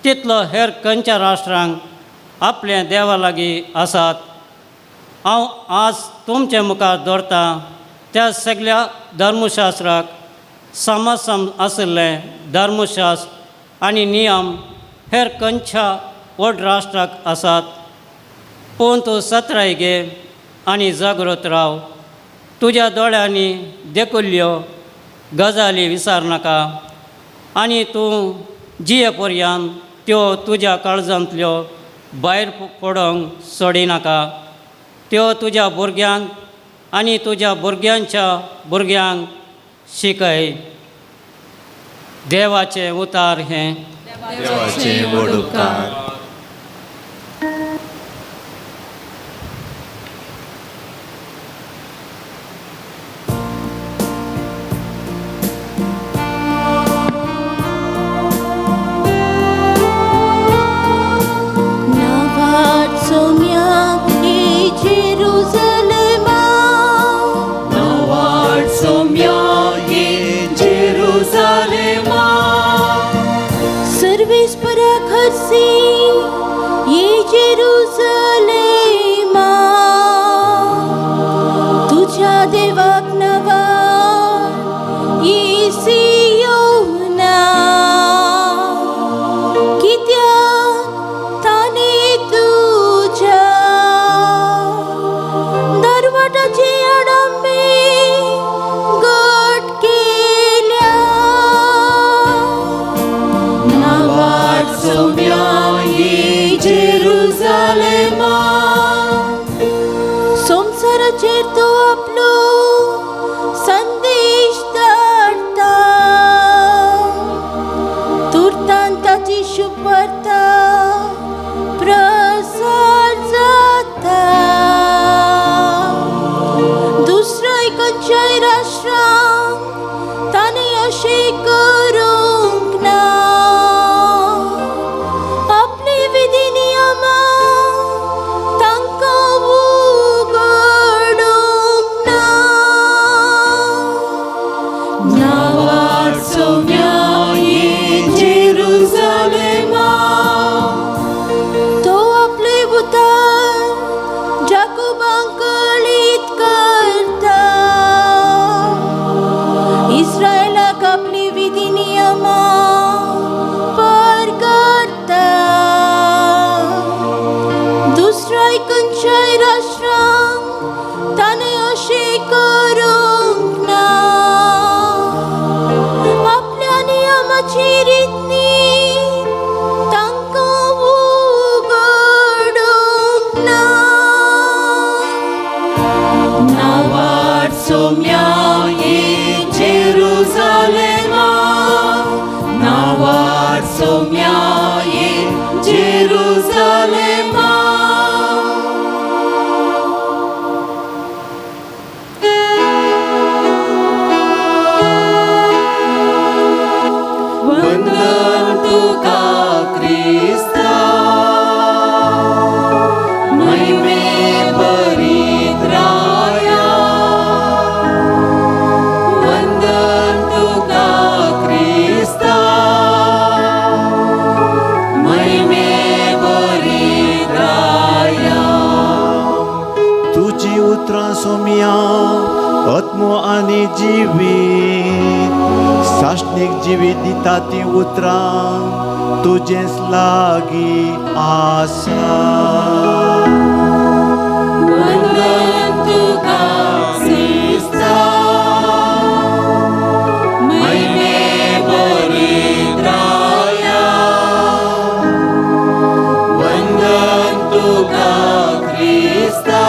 तितलो हेर खंयच्या राष्ट्रांक आपल्या देवा लागीं आसात. हांव आज तुमचे मुखार दवरतां त्या सगळ्या धर्मशास्त्राक समसम आशिल्लें धर्मशास्त्र आनी नियम हेर खंयच्या व्हड राष्ट्राक आसात. पूण तूं सत्राय घे आनी जागृत राव. तुज्या दोळ्यांनी देखिल्ल्यो गजाली विसरनाका आनी तूं जिये पर्यंत त्यो तुज्या काळजांतल्यो भायर पडोवंक सोडिनाका. त्यो तुज्या भुरग्यांक आनी तुज्या भुरग्यांच्या भुरग्यांक शिकय. देवाचें उतार हें. देवाचे व्हड उपकार. Jerusalem. याकोबाक कळीत करता. इस्रायलाक आपली विधी नियमां पर करता. दुसऱ्या खंयच्याय राष्ट्रांक ताणें अशें करूंक ना. आपल्या नियमाची रितनी तांकां उगडूंक ना. नावार सोम्या जेरुजालेमा, नावार सोम्या जेरुजालेमा. वंदन तुका क्रिस्ता, महिमे भरीत राया. वंदन तुका क्रिस्ता, महिमे भरीत राया. तुजी उतरां सोम्या आत्मो आनी जिवीत, साश्टीक जिवीत दिता ती उतरां तुजेच लागीं आसा. वंदन तुका क्रिस्ता, महिमे भरीत राया. वंदन तुका क्रिस्ता,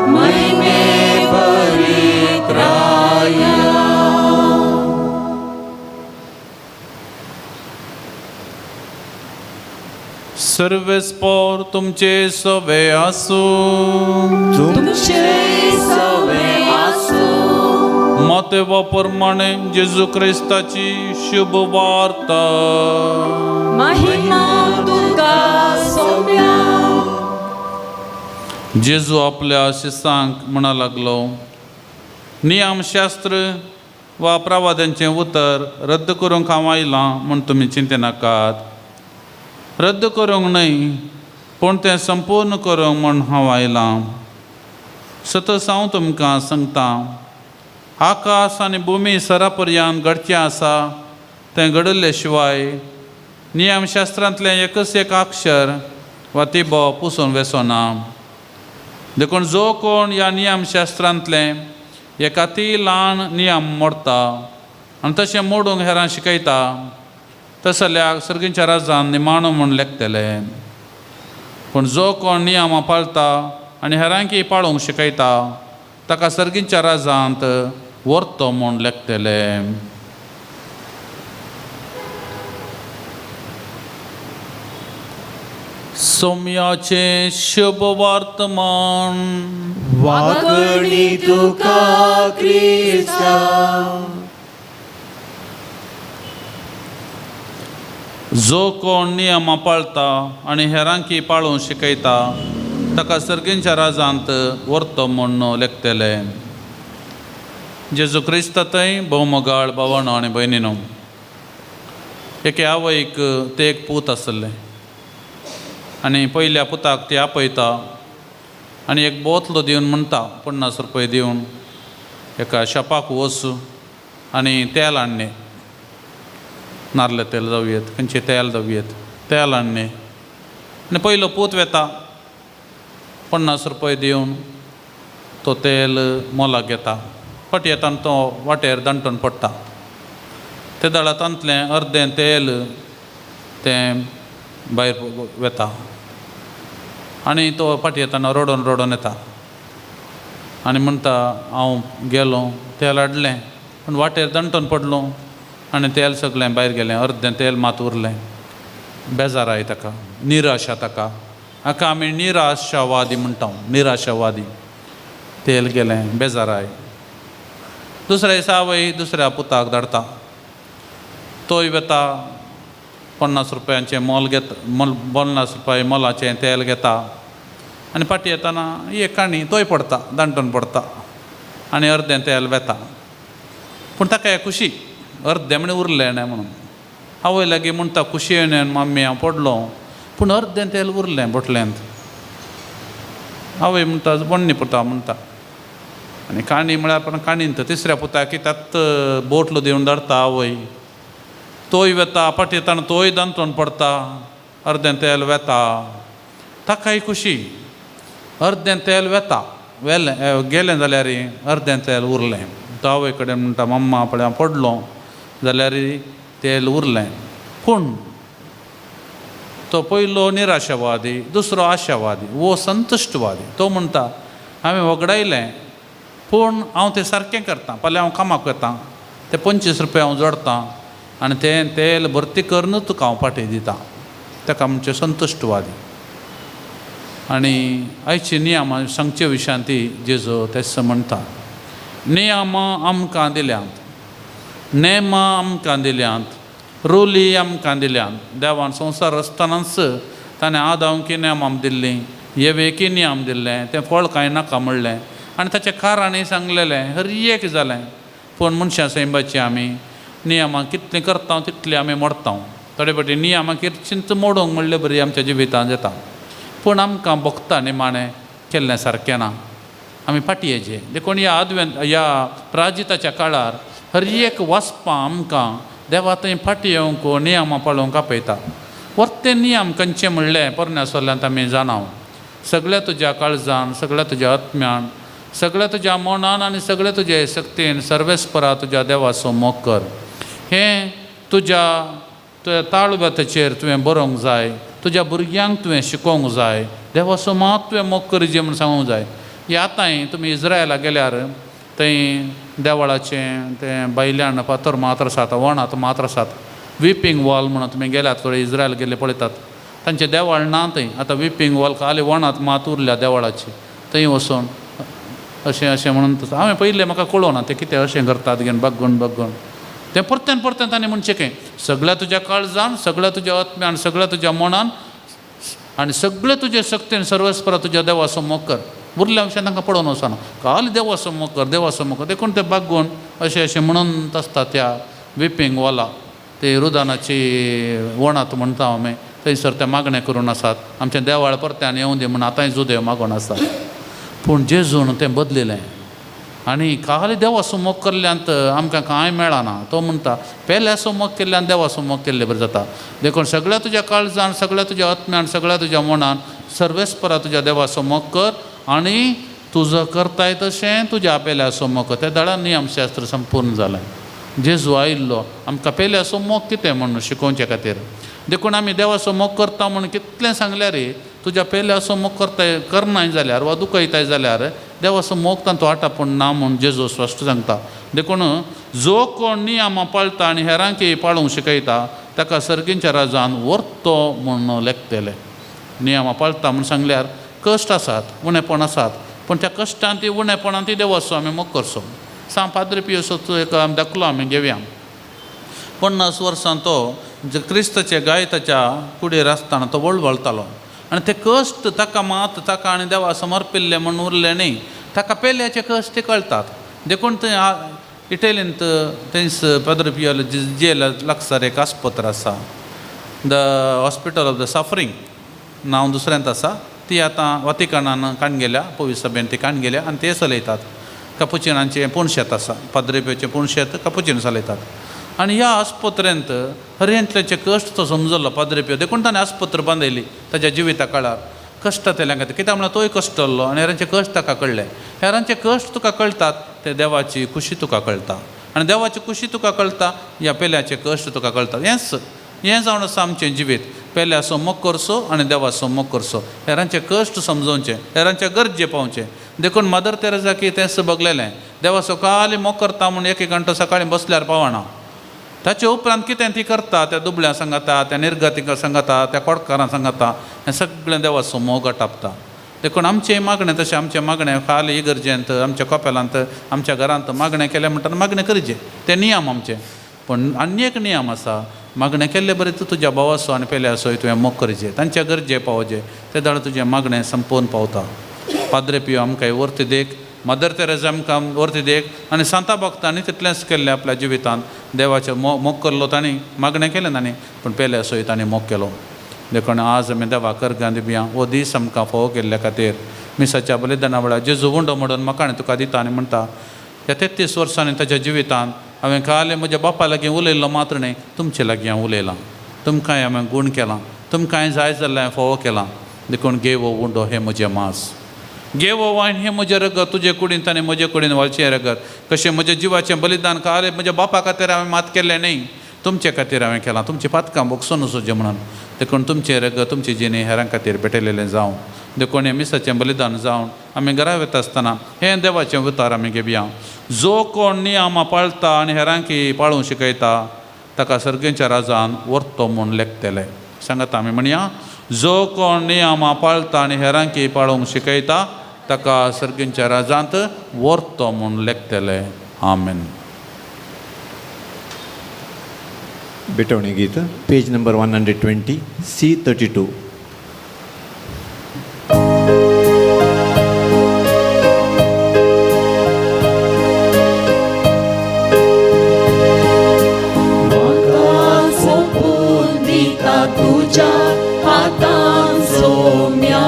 महिमे भरीत राया. सर्वेस्पोर तुमचे सवे आसूं. तुमचे सवे आसूं. मातेवा प्रमाणे जेजू क्रिस्ताची शुभ वार्ता. महिमा तुका सोम्या. जेजू आपल्या शिसांक म्हणा लागलो, नियमशास्त्र वा प्रवाद्यांचें उतर रद्द करूंक हांव आयलां म्हूण तुमी चिंतेनाकात. रद्द करूंक न्हय, पूण तें संपूर्ण करूंक म्हूण हांव आयलां. सतस हांव तुमकां सांगतां, आकाश आनी भुमी सरा पर्यंत घडचें आसा तें घडिल्ले शिवाय नियमशास्त्रांतलें एकच एक अक्षर वा तिबो पुसून वेसोना. देखून जो कोण ह्या नियमशास्त्रांतलें एका ती ल्हान नियम मोडटा आनी तशें मोडूंक हेरां शिकयता, तस जाल्यार सर्गीच्या राजान निमाणो म्हूण लेखतले. पूण जो कोण नियमां पाळटा आनी हेरांकी पाळूंक शिकयता ताका सर्गीच्या राजांत व्हरतो म्हूण लेखतले. सोम्याचें शुभ वर्तमान. वाकणी तुका क्रिस्ता. जो कोण नियमां पाळटा आनी हेरांकी पाळूंक शिकयता ताका सर्गीच्या राजांत व्हरतो म्हूण लेखतले. जेजू क्रिस्त थंय भोवमोगाळ भावानो आनी भयणीनो, एके आवयक ते एक पूत आसले आनी पयल्या पुताक ती आपयता आनी एक बोतलो दिवन म्हणटा, 50 रुपये दिवन एका शॉपाक वच आनी तेल हाडणे, नाल्ल तेल जावं खंयचें तेल जावं तेल हाडणे. आनी पयलो पूत वेता, 50 रुपये दिवन तो तेल मोलाक घेता. फाटी येता तो वाटेर दांटून पडटा. ते दळा तांतलें अर्दें तेल तें भायर वेता आनी तो फाटी येताना रडोन रडोन येता आनी म्हणटा, हांव गेलो तेल हाडलें पूण वाटेर दंटून पडलो आनी तेल सगळें भायर गेलें, अर्दें तेल मात उरलें. बेजाराय ताका, निराशा ताका. हाका आमी निराशावादी म्हणटा, निराशावादी. तेल गेलें, बेजाराय. दुसऱ्या दिसा आवय दुसऱ्या पुताक धाडटा. तोय वेता, 50 रुपयांचें मोल घेता, मोल 50 रुपया मोलाचें तेल घेता आनी फाटीं येताना एक काणी तोय पडटा, दांटून पडटा आनी अर्दें तेल वेता. पूण ताका खुशी, अर्दें म्हण उरलें न्हय म्हणून. आवय लागीं म्हणटा, खुशी येवन मम्मी हांव पडलो पूण अर्दें तेल उरलें बोटल्यांत. आवय म्हणटा वण्णी पुता म्हणटा. आनी काणी म्हळ्यार पण काणींत तिसऱ्या पुताक त्यात बोटलो दिवन धाडटा आवय. तोय वेता फाटी येताना तोय दांतोवन पडटा, अर्दें तेल वेता. ताकाय खुशी, अर्दें तेल वेता वेलें गेलें जाल्यार अर्दें तेल उरलें. तो आवय कडेन म्हणटा मम्मा पळय हांव पडलो जाल्यार तेल उरलें. पूण तो पयलो निराशावादी, दुसरो आशावादी, वो संतुश्टवादी. तो म्हणटा हांवें वगडायलें पूण हांव तें सारकें करतां. फाल्यां हांव कामाक वता, ते 25 रुपया हांव जोडटां आनी तें तेल भरती करून तुका हांव फाटी दितां. ताका म्हणचें संतुश्टवादी. आनी आयची नियमां सांगचे विशयांत ती जेजू तेच म्हणटा. नियमां आमकां दिल्यांत, नेमां आमकां दिल्यांत, रोली आमकां दिल्यांत. देवान संवसार आसतनाच ताणें आदांकी नेमां दिल्लीं, येवेकी नियम दिल्लें, तें फळ कांय नाका म्हणलें आनी ताचें कारणय सांगलेलें. हर एक जालें. पूण मनशां सैंबाची आमी नियमां कितलीं करता तितलीं आमी मोडता. थोडे फावटी नियमां किर्चिंत मोडूंक म्हणले बरी आमच्या जिवितांत येता. पूण आमकां भोगता निमाणें केल्लें सारकें ना, आमी फाटी येचे. देखून ह्या आदवेंत ह्या प्राजिताच्या काळार हर एक वाचपां आमकां देवा थंय फाटी येवंक नियमां पाळोवंक आपयता. वर्ते नियम खंयचे म्हणलें पोरण्या सोल्यांत आमी जाणाव. सगळ्या तुज्या काळजान, सगळ्या तुज्या आत्म्यान, सगळ्या तुज्या मनान आनी सगळ्या तुज्या शक्तीन सर्वेस्परा तुज्या देवाचो मोग कर. हें तुज्या तुज्या ताळव्याचेर तुवें बरोवंक जाय, तुज्या भुरग्यांक तुवें शिकोवंक जाय, देवाचो मात तुवें मोग करचे म्हूण सांगूंक जाय. हे आतांय तुमी इज्रायला गेल्यार थंय देवळाचें तें भायल्यान फातर मात्र आसात, वणात मात्र आसात. विपिंग वॉल म्हणून तुमी गेल्यात थोडे इज्रायल गेल्ले पळयतात, तांचें देवळ ना थंय. आतां विपिंग वॉल खाली वणात मात उरल्या देवळाची. थंय वचून अशें अशें म्हणून हांवें पयलें म्हाका कळोना तें कितें अशें करतात घेवन बग्गून बग्गून तें परत्यान परत्यान ताणें म्हणचें खंय सगळ्या तुज्या काळजान, सगळ्या तुज्या आत्म्यान, सगळ्या तुज्या मनान आनी सगळें तुजे शक्तीन सर्वस्परा तुज्या देवाचो मोग कर. उरल्या विशयान तांकां पळोवन वचना, खाली देवाचो मोग कर, देवाचो मोग कर. देखून ते बागोवन अशें अशें म्हणून आसता त्या विपिंग वॉला ते रुदानाची वणात म्हणटा आमी थंयसर ते मागणें करून आसात आमचें देवाळ परत्यान येवं दी म्हूण आतांय जुदेव मागून आसात. पूण जेजून तें बदलिलें आनी खाली देवाचो मोग केल्ल्यांत आमकां कांय मेळना. तो म्हणटा पेल्याचो मोग केल्ल्यान देवाचो मोग केल्ले बरें जाता. देखून सगळ्या तुज्या काळजान, सगळ्या तुज्या आत्म्यान, सगळ्या तुज्या मनान सर्वेस्परा तुज्या देवाचो मोग कर आनी तुजो करताय तशें तुज्या पेल्याचो मोग कर. त्या दळान नियमशास्त्र संपूर्ण जालें. जेजू आयिल्लो आमकां पेल्याचो मोग कितें म्हूण शिकोवचे खातीर. देखून आमी देवाचो मोग करता म्हूण कितलें सांगल्यार तुज्या पेल्याचो मोग करताय करनाय जाल्यार वा दुखयताय जाल्यार देवाचो मोग तांचो आटापूण ना म्हूण जेजू स्पश्ट सांगता. देखून जो कोण नियमां पाळटा आनी हेरांकी पाळूंक शिकयता ताका सर्गींच्या राजान व्हरतो म्हूण लेखतले. नियमां पाळटा म्हूण सांगल्यार कश्ट आसात, उणेपण आसात, पूण त्या कश्टान ती उणेपणान ती देवाचो आमी मोग करचो. सांग पाद्रे पियोसो एक दाखलो आमी घेवया. 50 वर्सां तो क्रिस्ताच्या गायताच्या कुडीर आसतना तो वळवळतालो आनी ते कश्ट ताका मात ताका आनी देवा समर्पिल्ले म्हूण उरले न्ही, ताका पेल्याचे कश्ट कळटात. देखून थंय इटलींत थंयस पाद्रे पियोलो जेल लागसार एक आस्पत्र आसा, the hospital of the suffering नांव दुसऱ्यांत आसा. ती आतां वातिकानान काण गेल्या, पवित्र सभेन ती काण गेल्या आनी ते चलयतात. कपुचिनांचें पुणशेत आसा, पाद्रे पियोचें पुणशेत कपुचीन चलयतात. आनी ह्या आस्पत्रेंत हरयेंतल्याचे कश्ट तो समजलो पाद्रे पियो. देखून ताणें आस्पत्र बांदयली ताच्या जिविता काळार कश्ट तेल्या खातीर. कित्याक म्हणल्यार तोय कश्ट आहलो आनी हेरांचे कश्ट ताका कळ्ळे. हेरांचे कश्ट तुका कळटात ते देवाची खुशी तुका कळटा आनी देवाची खुशी तुका कळटा ह्या पेल्याचे कश्ट तुका कळटात. हेंच हें जावन आसा आमचें जिवीत. पेल्याचो मोग करचो आनी देवाचो मोग करचो, हेरांचे कश्ट समजोवचें, हेरांचे गरजे पावचें. देखून मदर तेरेजाकी तेंच बगलेलें, देवाचो खाली मोग करता म्हूण एक घंटो सकाळीं बसल्यार पावना. ताचे उपरांत कितें ती करता, त्या दुबळ्यां सांगाता, त्या निर्गतीकां सांगाता, त्या कोडकारां सांगाता, हें सगळें देवाचो मोग आटापता. देखून आमचें मागणें तशें आमचें मागणें खाली इगर्जेंत, आमच्या कपेलांत, आमच्या घरांत मागणें केलें म्हणटना मागणें करचें, तें नियम आमचें. पूण आनी एक नियम आसा, मागणें केल्लें बरें तूं तुज्या भावाचो आनी पेल्याचोय तुवें मोग करचें, तांच्या गरजे पावचें, ते दाळ तुजें मागणें संपोवन पावता. पाद्रे पियो आमकां वर्ती देख, मदर तेरेजा आमकां वर्ती देख आनी सांता भक्तांनी तितलेंच केल्लें आपल्या जिवितांत. देवाचें मोग करलो तांणी, मागणें केलें तांणी, पूण पेल्याचोय तांणी मोग केलो. देखून आज आमी देवा करगां दिवया हो दीस आमकां फावो केल्ल्या खातीर. मिसाच्या बलिदाना वेळार जेजू उंडो म्हणून म्हाका आनी तुका दिता आनी म्हणटा ह्या 33 वर्सांनी ताच्या जिवितांत हांवें खाली म्हज्या बापा लागीं उलयल्लो मात्र न्हय, तुमचे लागीं हांव उलयलां, तुमकांय हांवें गूण केलां, तुमकांय जाय जाल्लें हांवें फोवो केलां. देखून घे हो उंडो हें म्हजें मांस, घे हो वायन हें म्हजें रगत, तुजे कुडींत आनी म्हजे कुडीन व्हाळचें रगत. कशें म्हज्या जिवाचें बलिदान खाली म्हज्या बापा खातीर हांवें मात केल्लें न्हय, तुमचे खातीर हांवें केलां, तुमचीं पातकां भोगसून वचचें म्हणून. देखून तुमचें रगत तुमची जिणे हेरां खातीर भेटयलेलें जावं. देखून हें मिसाचें बलिदान जावन आमी घरा वता आसतना हें देवाचें उतार आमी घेवया. जो कोण नियमां पाळता आनी हेरांकी पाळूंक शिकयता ताका सर्गेच्या राजान व्हरतो म्हूण लेखतले. सांगात आमी म्हणया, जो कोण नियमां पाळता आनी हेरांकी पाळूंक शिकयता ताका सर्गेच्या राजांत व्हरतो म्हूण लेखतले. आमेन. भेटवणी गीत, पेज नंबर 120, C32. म्हाका सोंपून दिता तुज्या हातान सोम्या,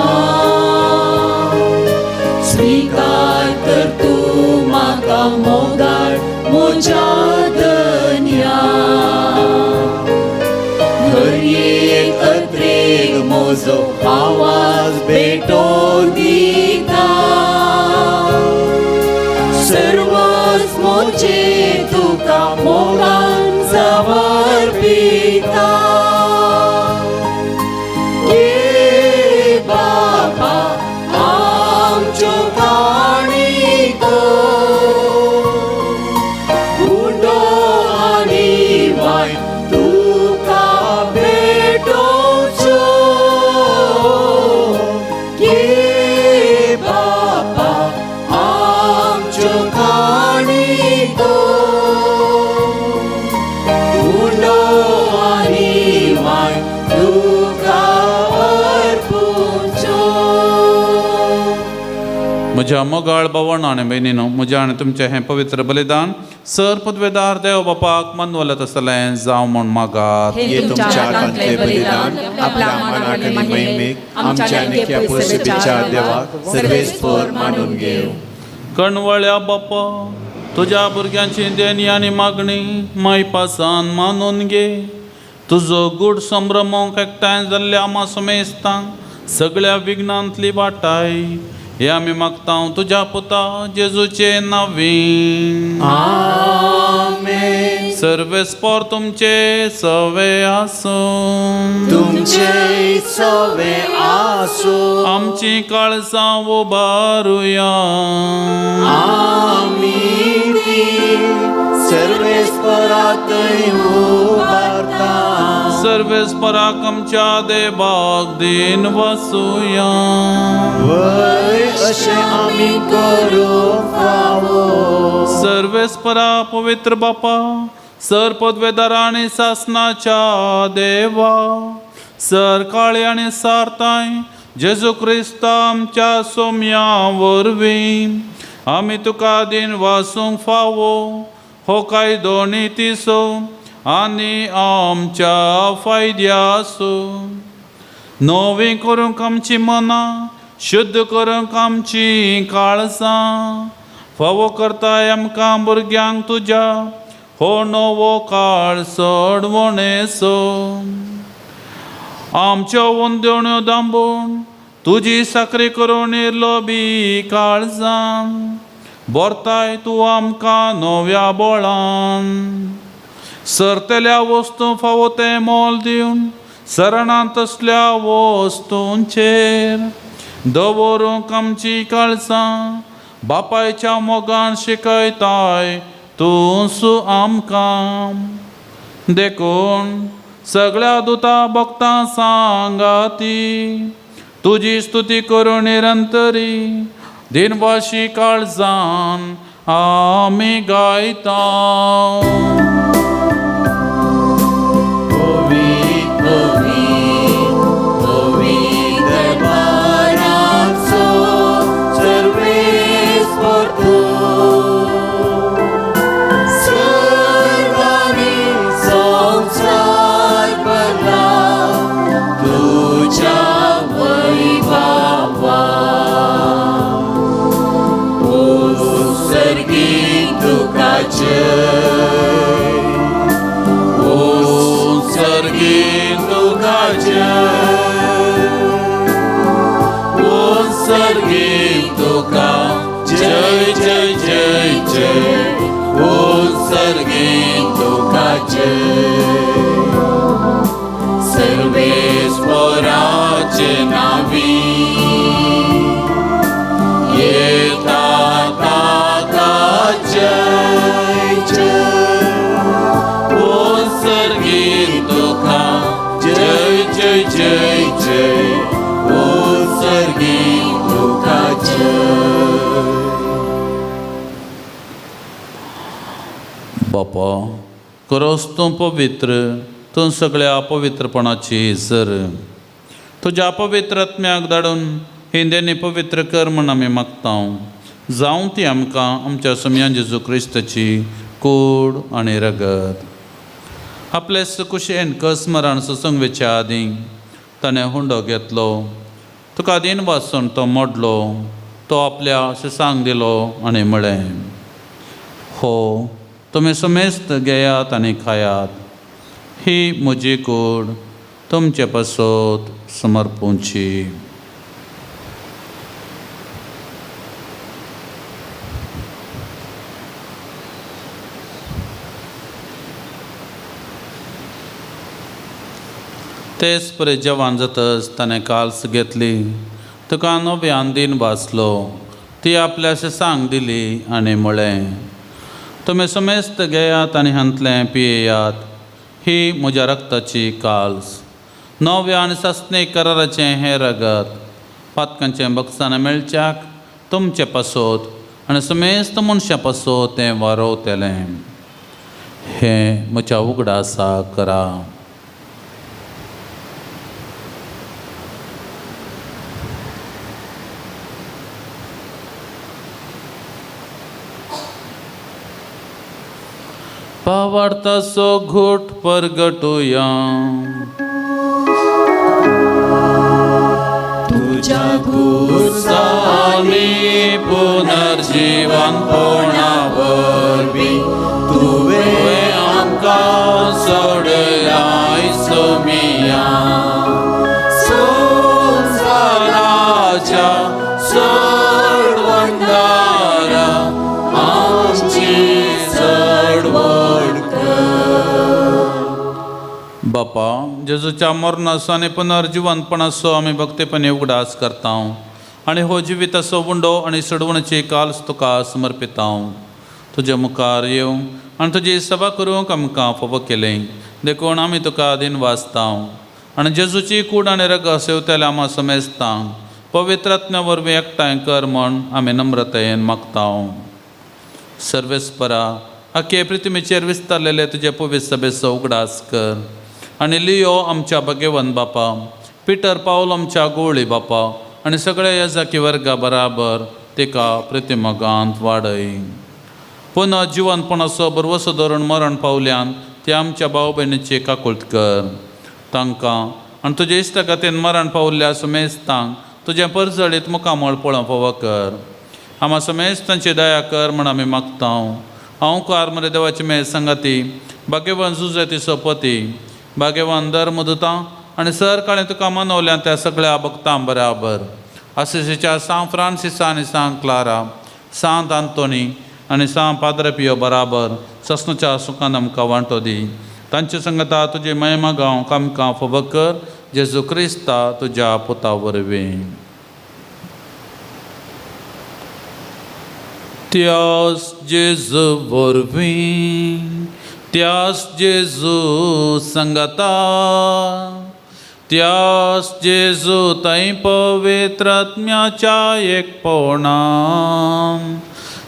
स्विकार कर तूं म्हाका मोगाळ म्हज्या धन्या. हर एक अत्रेग म्हजो आवाज भेटोवन दिता, सर्वच म्हजे तुका मोगान समर्पिता. घे बाबा आमच्यो काणयो, उंडो आनी वायन तुका भेटोवच्यो. घे बाबा आमच्यो काणयो, उंडो आनी वायन तुका अर्पुच्यो. म्हज्या मोगाळ भावंडां आनी भयणीनो, म्हज्या आनी तुमचें हें पवित्र बलिदान सर पदवेदार देव बापाक मनवलत आसतलें जावं म्हूण मागात. हे तुमच्या हातांतलें बलिदान आपल्या मानाक आनी महिमेक आमच्या आनी पयसुबीच्या देवाक सर्वेस्पर मानून घेवं. कणवळ्या बापा, तुज्या भुरग्यांची देणी आनी मागणी मायपासान मानून घे. तुजो गूढ संभ्रमोंक एकठांय जाल्ल्या आमा समेस्तांक सगळ्या विघ्नांतली वाटाय हे आमी मागता तुज्या पुता जेजूचे नांवीं. आमेन. सर्वेस्पर तुमचे सवे आसूं. तुमचे सवे आसूं. आमची काळजां उबारुया. आमी ती सर्वेस्परातय उबारता. सर्वेस्पराक आमच्या देवाक दीन वसुया. वय अशें आमी करूंक फावो. सर्वेस्परा पवित्र बापा, सर पदवेदारा आनी सासनाच्या देवा, सर काळे आनी सारताय जेजू क्रिस्ता आमच्या सोम्या वरवीं आमी तुका दीन वासूंक फावो हो कायदो नितीचो आनी आमच्या फायद्याचो. नवी करूंक आमची मनां, शुद्ध करूंक आमची काळजां, फावो करताय आमकां भुरग्यांक तुज्या हो नवो काळ सोडवणेचो. आमच्यो वंदवण्यो दांबून तुजी साकरी करून निर्लोबी काळजां भरताय तूं आमकां नव्या बोळान. सरतल्या वस्तू फावो तें मोल दिवन सरणां तसल्या वस्तूंचेर दवरूंक आमची काळजां बापायच्या मोगान शिकयताय तूं सु आमकां. देखून सगळ्या दुता भक्तां सांगाती तुजी स्तुती करून निरंतरी दिनवाशी काळजान आमी गायता. तुझ्या वैभवान. उत्सर्गीत तुका जय जय जय जय उत्सर्गीत तुका जय सर्वेस्पराचे नावी येता ताका जय जय उत्सर्गीत तुका जय जय जय जय उत्सर्गीत तुका जय। बापा करोस तूं पवित्र तूं सगळ्या पवित्रपणाची सर तुज्या पवित्र आत्म्याक धाडून हिंदेनी पवित्र कर म्हण आमी मागता जावं ती आमकां आमच्या सोमयान जेजू क्रिस्ताची कूड आनी रगत। आपले कुशेन कसमरण सुसंगवेच्या आदीं ताणें हुंडो घेतलो तुका दीन वासून तो मोडलो तो आपल्या शिसांक दिलो आनी म्हळें हो तुमी समेस्त घेयात आनी खायात ही म्हजी कूड तुमचे पासत समर्पूंची। तेच परे जवान जातच ताणें काल्स घेतली तुका नव्यान दीन वाचलो ती आपल्या शिसांक दिली आनी म्हळें तुमी समेस्त घेयात आनी हांतलें पियेयात ही म्हज्या रक्ताची काल्स नव्या आनी सासणी कराराचें हें रगत पातकांचें बक्षां मेळच्याक तुमचे पासत आनी समेस्त मनशां पासत तें वारोवतलें हें म्हज्या उगडासा करा। पावार्थाचो घोट परगटुया तुझ्या गुसानी पुनर्जीवन पोणा वरवीं तुवें आमकां सोडलाय सोमिया संवसाराच्या सोडवणदारा आमची सोडवण कर। बापा जेजूच्या मरणाचो आनी पुनर्जिवंतपणाचो आमी भक्तीपणी उगडास करता आनी हो जिविताचो उंडो आनी सोडवणेची काल्स तुका समर्पिता। तुजे मुखार येवं आनी तुजी सभा करूंक आमकां फावो केलें देखून आमी तुका दिन वाचता आनी जेजूची कूड आनी रगत सेवतल्या आमा समेजता पवित्र आत्म्या वरवीं एकठांय कर म्हण आमी नम्रतायेन मागता। सर्वेस्परा आखे पृथ्वीचेर विस्तारलेले तुजे पवित्र सभेचो उगडास कर आनी लियो आमच्या भगेवन बापा पिटर पावल आमच्या गोवळी बापा आनी सगळ्या येजाकी वर्गा बराबर तिका प्रतिमगांत वाडय। पुनः जिवनपणाचो बरवसो धरून मरण पावल्यान ते आमच्या भाव भयणीची काकुळट कर तांकां आनी तुजे इश्टागतीन मरण पावल्ल्या समेस्तांक तुजें परजळीत मुखामळ पळोवंक फावो कर। आमा समेस्तांची दया कर म्हण आमी मागता। हांव कार मरे देवाची मेळ संगाती भाग्यवान जुजेती सोपती भाग्यवान धर्मदुतां आनी सर काळें तुका मनवल्या त्या सगळ्या भक्तां बराबर आसिसीच्या सांत फ्रांसिसा आनी सांत क्लारा सांत आंतोनी आनी सांत पाद्रपियो बराबर सस्नच्या सुखान आमकां वांटो दी। तांचे संगता तुजी महिमा गावंक आमकां फावो कर जेजू क्रिस्ता तुज्या पुता वरवीं। त्यास जेजू वरवीं त्यास जेजू संगता त्यास जेजू थंय पवित्र आत्म्याच्या एकपणान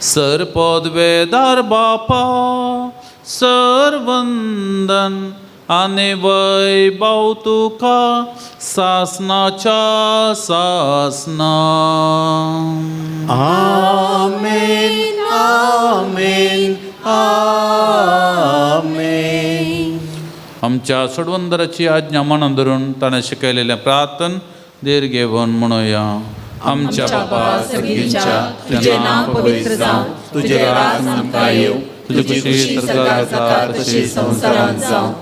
सरपदवेदार बापा सरवंदन आनी वैभव तुका सासनाच्या सासना। आमेन आमेन आमेन। आमच्या सोडवंदराची आज्ञा मानून धरून ताणें शिकयलेलें प्रार्थन धीर घेवन म्हणुया। आमच्या बापा सर्गीच्या तुझे नाव पवित्र जावं तुझे राज आमकां येवं तुजी खुशी स्वर्गात जाता तशी संवसारांत जावं।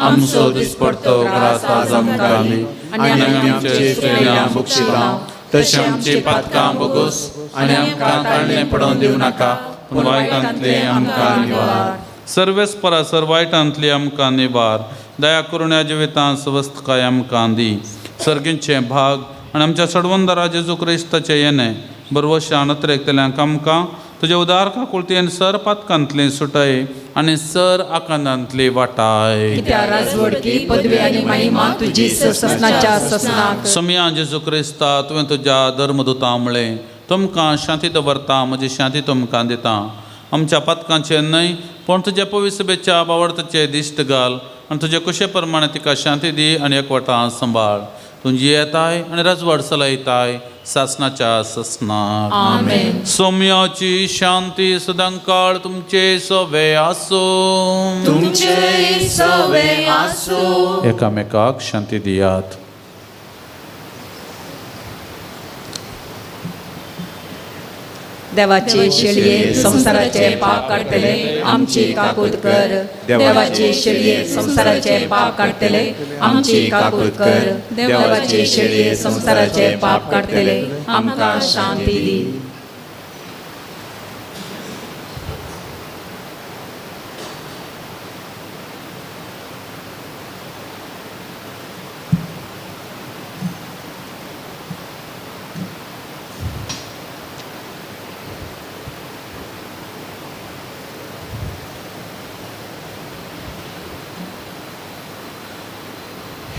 आमचो दिसपडतो ग्रास आज आमकां दी आनी आमी आमचे चुकल्या बक्षिता तशें आमची पातकां बोगोस आनी आमकां ताळणें पडोवन दिवं नाका, पूण वायटांतलें आमकां निवार. सर्वेस्परा सर वायटांतली आमकां निवार. दया करून ह्या जिवितांत सवस्तकाय आमकां दी. सर्गींचे भाग आनी आमच्या सडवंदरा जेजू क्रिस्ताचें येणें बरवशान अत्रेकतल्यांक आमकां तुज्या उदार काकुळतेन सर पातकांतली सुटय आनी सर आकांतांतली वाटाय. कित्या राजवडकी पदवी आनी महिमा तुजी ससनाच्या ससनाक. सोमया जेजू क्रिस्ता, तुवें तुज्या धर्मदुता म्हळें, तुमकां शांती दवरता, म्हजी शांती तुमकां दिता. आमच्या पातकांचेर न्हय पूण तुज्या पविसभेच्या बावडताचे दिश्ट घाल आनी तुजे कुशे प्रमाणे तिका शांती दी आनी एकवटां सांबाळ. तुजी येताय आनी राजवाड चलयताय सासनाच्या ससनाक. आमेन. सोम्याची शांती सदांकाळ तुमचे सवे आसूं. तुमचे सवे आसूं. एकामेकाक शांती दियात. देवाचे शेळये संवसाराचे पाप काडटले आमची काकूत कर. देवाचे शेळये संवसाराचे पाप काडटले आमची काकूत कर. देवाचे शेळये संवसाराचे पाप काडटले आमकां शांती दी.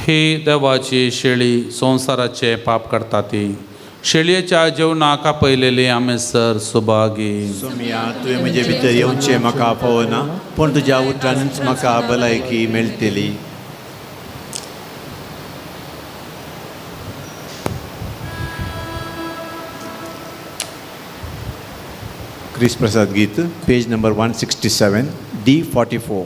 ही देवाची शेळी संवसाराचे पाप काडटा ती शेळयेच्या जेवणाक आपयलेली आमी सर सुभागी. सोमया, तुवें म्हजे भितर येवचें म्हाका फावना, पूण तुज्या उतरानूच म्हाका भलायकी मेळटली. क्रिस प्रसाद गीत, पेज नंबर 167, D44.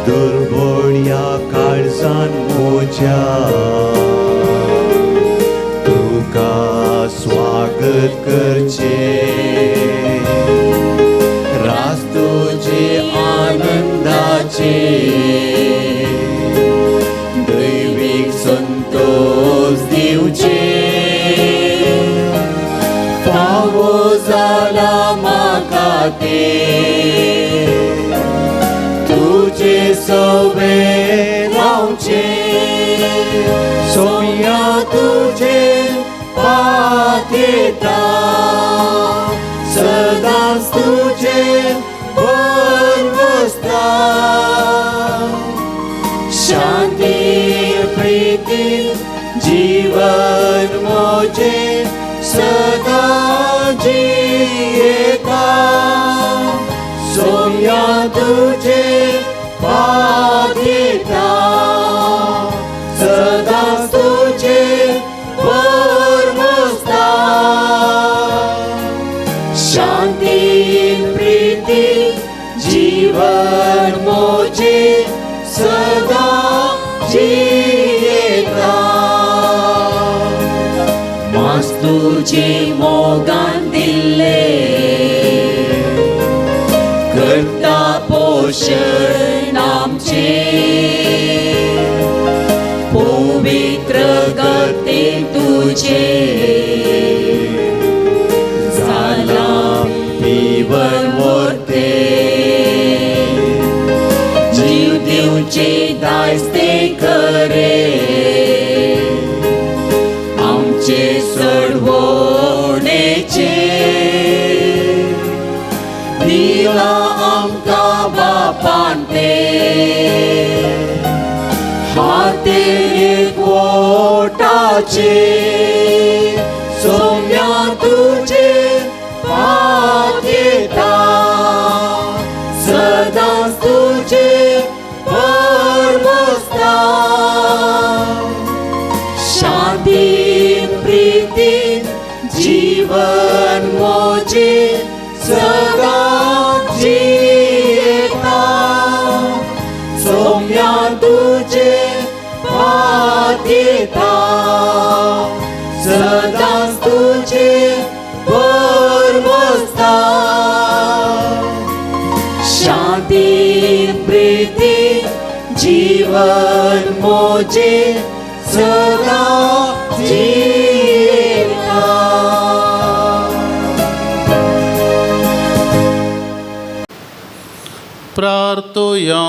दुर्बोड्या काळजान म्हज्या तुका स्वागत करचें, रास तुजे आनंदाचे, दैवीक संतोष दिवचे, फावो जाला म्हाका ते तुजे सवे रावचे. सोमया तुजे पातेता सदांच तुजे भरवसता, शांती प्रिती जीवन मोजे सदा जियेता. सोमया तुजे पातेता सदांच तुजे भरवसता, शांती प्रिती जीवन मोजे सदा जियेता. मास तुजे मोगान दिल्ले करता पोशण आमचे, पवित्र गती तुझे जाला पिवन वर्ते, जीव दिवचे दायज ते खरे आमचे सोडवणेचे, दिला आमकां बापान ते हाते एकवटाचे. सोम्या तुजे पातेता सदांच तुजे भरवसता, शांती प्रिती जीवन मोजे सदा जियेता. रिती जीवन मोजे सदा जियेता. प्रार्थुया.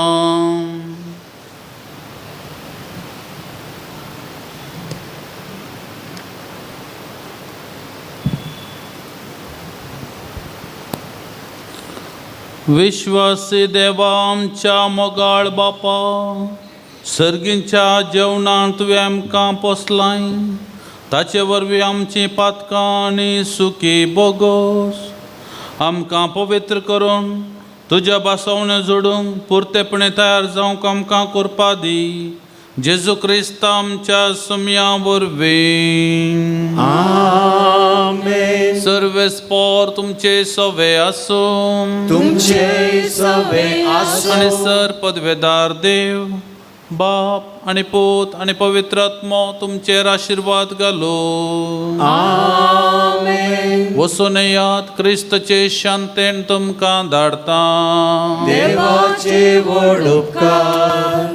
विश्वासी देवा आमच्या मोगाळ बापा, सर्गींच्या जेवणान तुवें आमकां पोसलाय, ताचे वरवीं आमचीं पातकां आनी सुखी बोगोस आमकां पवित्र करून तुज्या भासवणें जोडूंक पुरतेपणे तयार जावंक आमकां करपा दी. जेजू क्रिस्त आमच्या सुमया वरवीं. आमेन. सर्वेस्पोर तुमचे सवे आसूं. तुमचे सवे आसूं. आनी सर पदवेदार देव बाप आनी पूत आनी पवित्र आत्मो तुमचेर आशिर्वाद घालूं. आमेन. वचून येयात, क्रिस्तचे शांतेन तुमकां धाडता. देवाचे व्हड उपकार.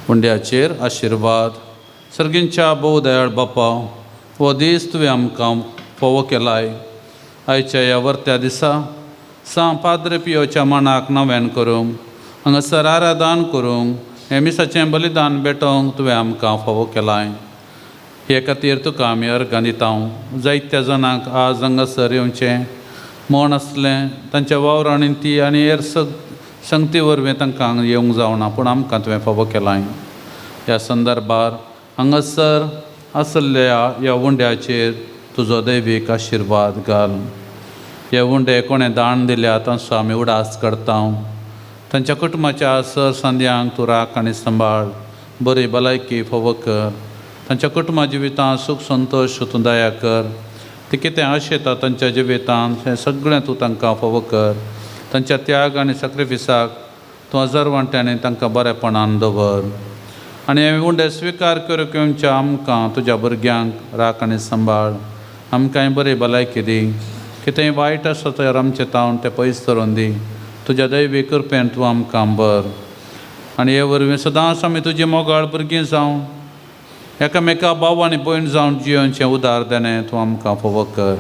हुंड्याचेर आशिर्वाद. सर्गींच्या भोव दयाळ बापा, हो दीस तुवें आमकां फावो केलाय. आयच्या ह्या वर्त्या दिसा सांव पाद्रे पियोच्या मनाक नव्यान करूंक, हांगासर आराधन करूंक, हें मिसाचें बलिदान भेटोवंक तुवें आमकां फावो केलाय. हे खातीर तुका आमी अर्गां दिता. जायत्या जाणांक आज हांगासर येवचें म्हण आसलें, तांच्या वावरांनी ती आनी हेर संगती वरवीं तांकां हांगा येवंक जावना, पूण आमकां तुवें फावो केलाय. ह्या संदर्भार हांगासर आसलेल्या ह्या उंड्याचेर तुजो दैवीक आशिर्वाद घाल. हे उंडे कोणें दान दिल्या तांचो आमी उडास करता. तांच्या कुटुंबाच्या सर संद्यांक तूं राख आनी सांबाळ, बरी भलायकी फावो कर. तांच्या कुटुंबा जिवितांत सूख संतोश तूं दया कर. ती कितें आशेता तांच्या जिवितांत हें सगळें तूं तांकां फावो कर. तांच्या त्याग आनी सॅक्रिफिसाक तूं हजार वांट्यांनी तांकां बरेपणान दवर. आनी हे उंडे स्विकार करूंक येवच्या आमकां तुज्या भुरग्यांक राख आनी सांबाळ. आमकांय बरी भलायकी दी. कितेंय वायट आसा तर आमचें तावन तें पयस करून दी. तुज्या दैवी कृपेन तूं आमकां बर. आनी हे वरवीं सदांच आमी तुजी मोगाळ भुरगीं जावं, एकामेका भाव आनी भयण जावन जियोवचें उदार देणें तूं आमकां फावो कर.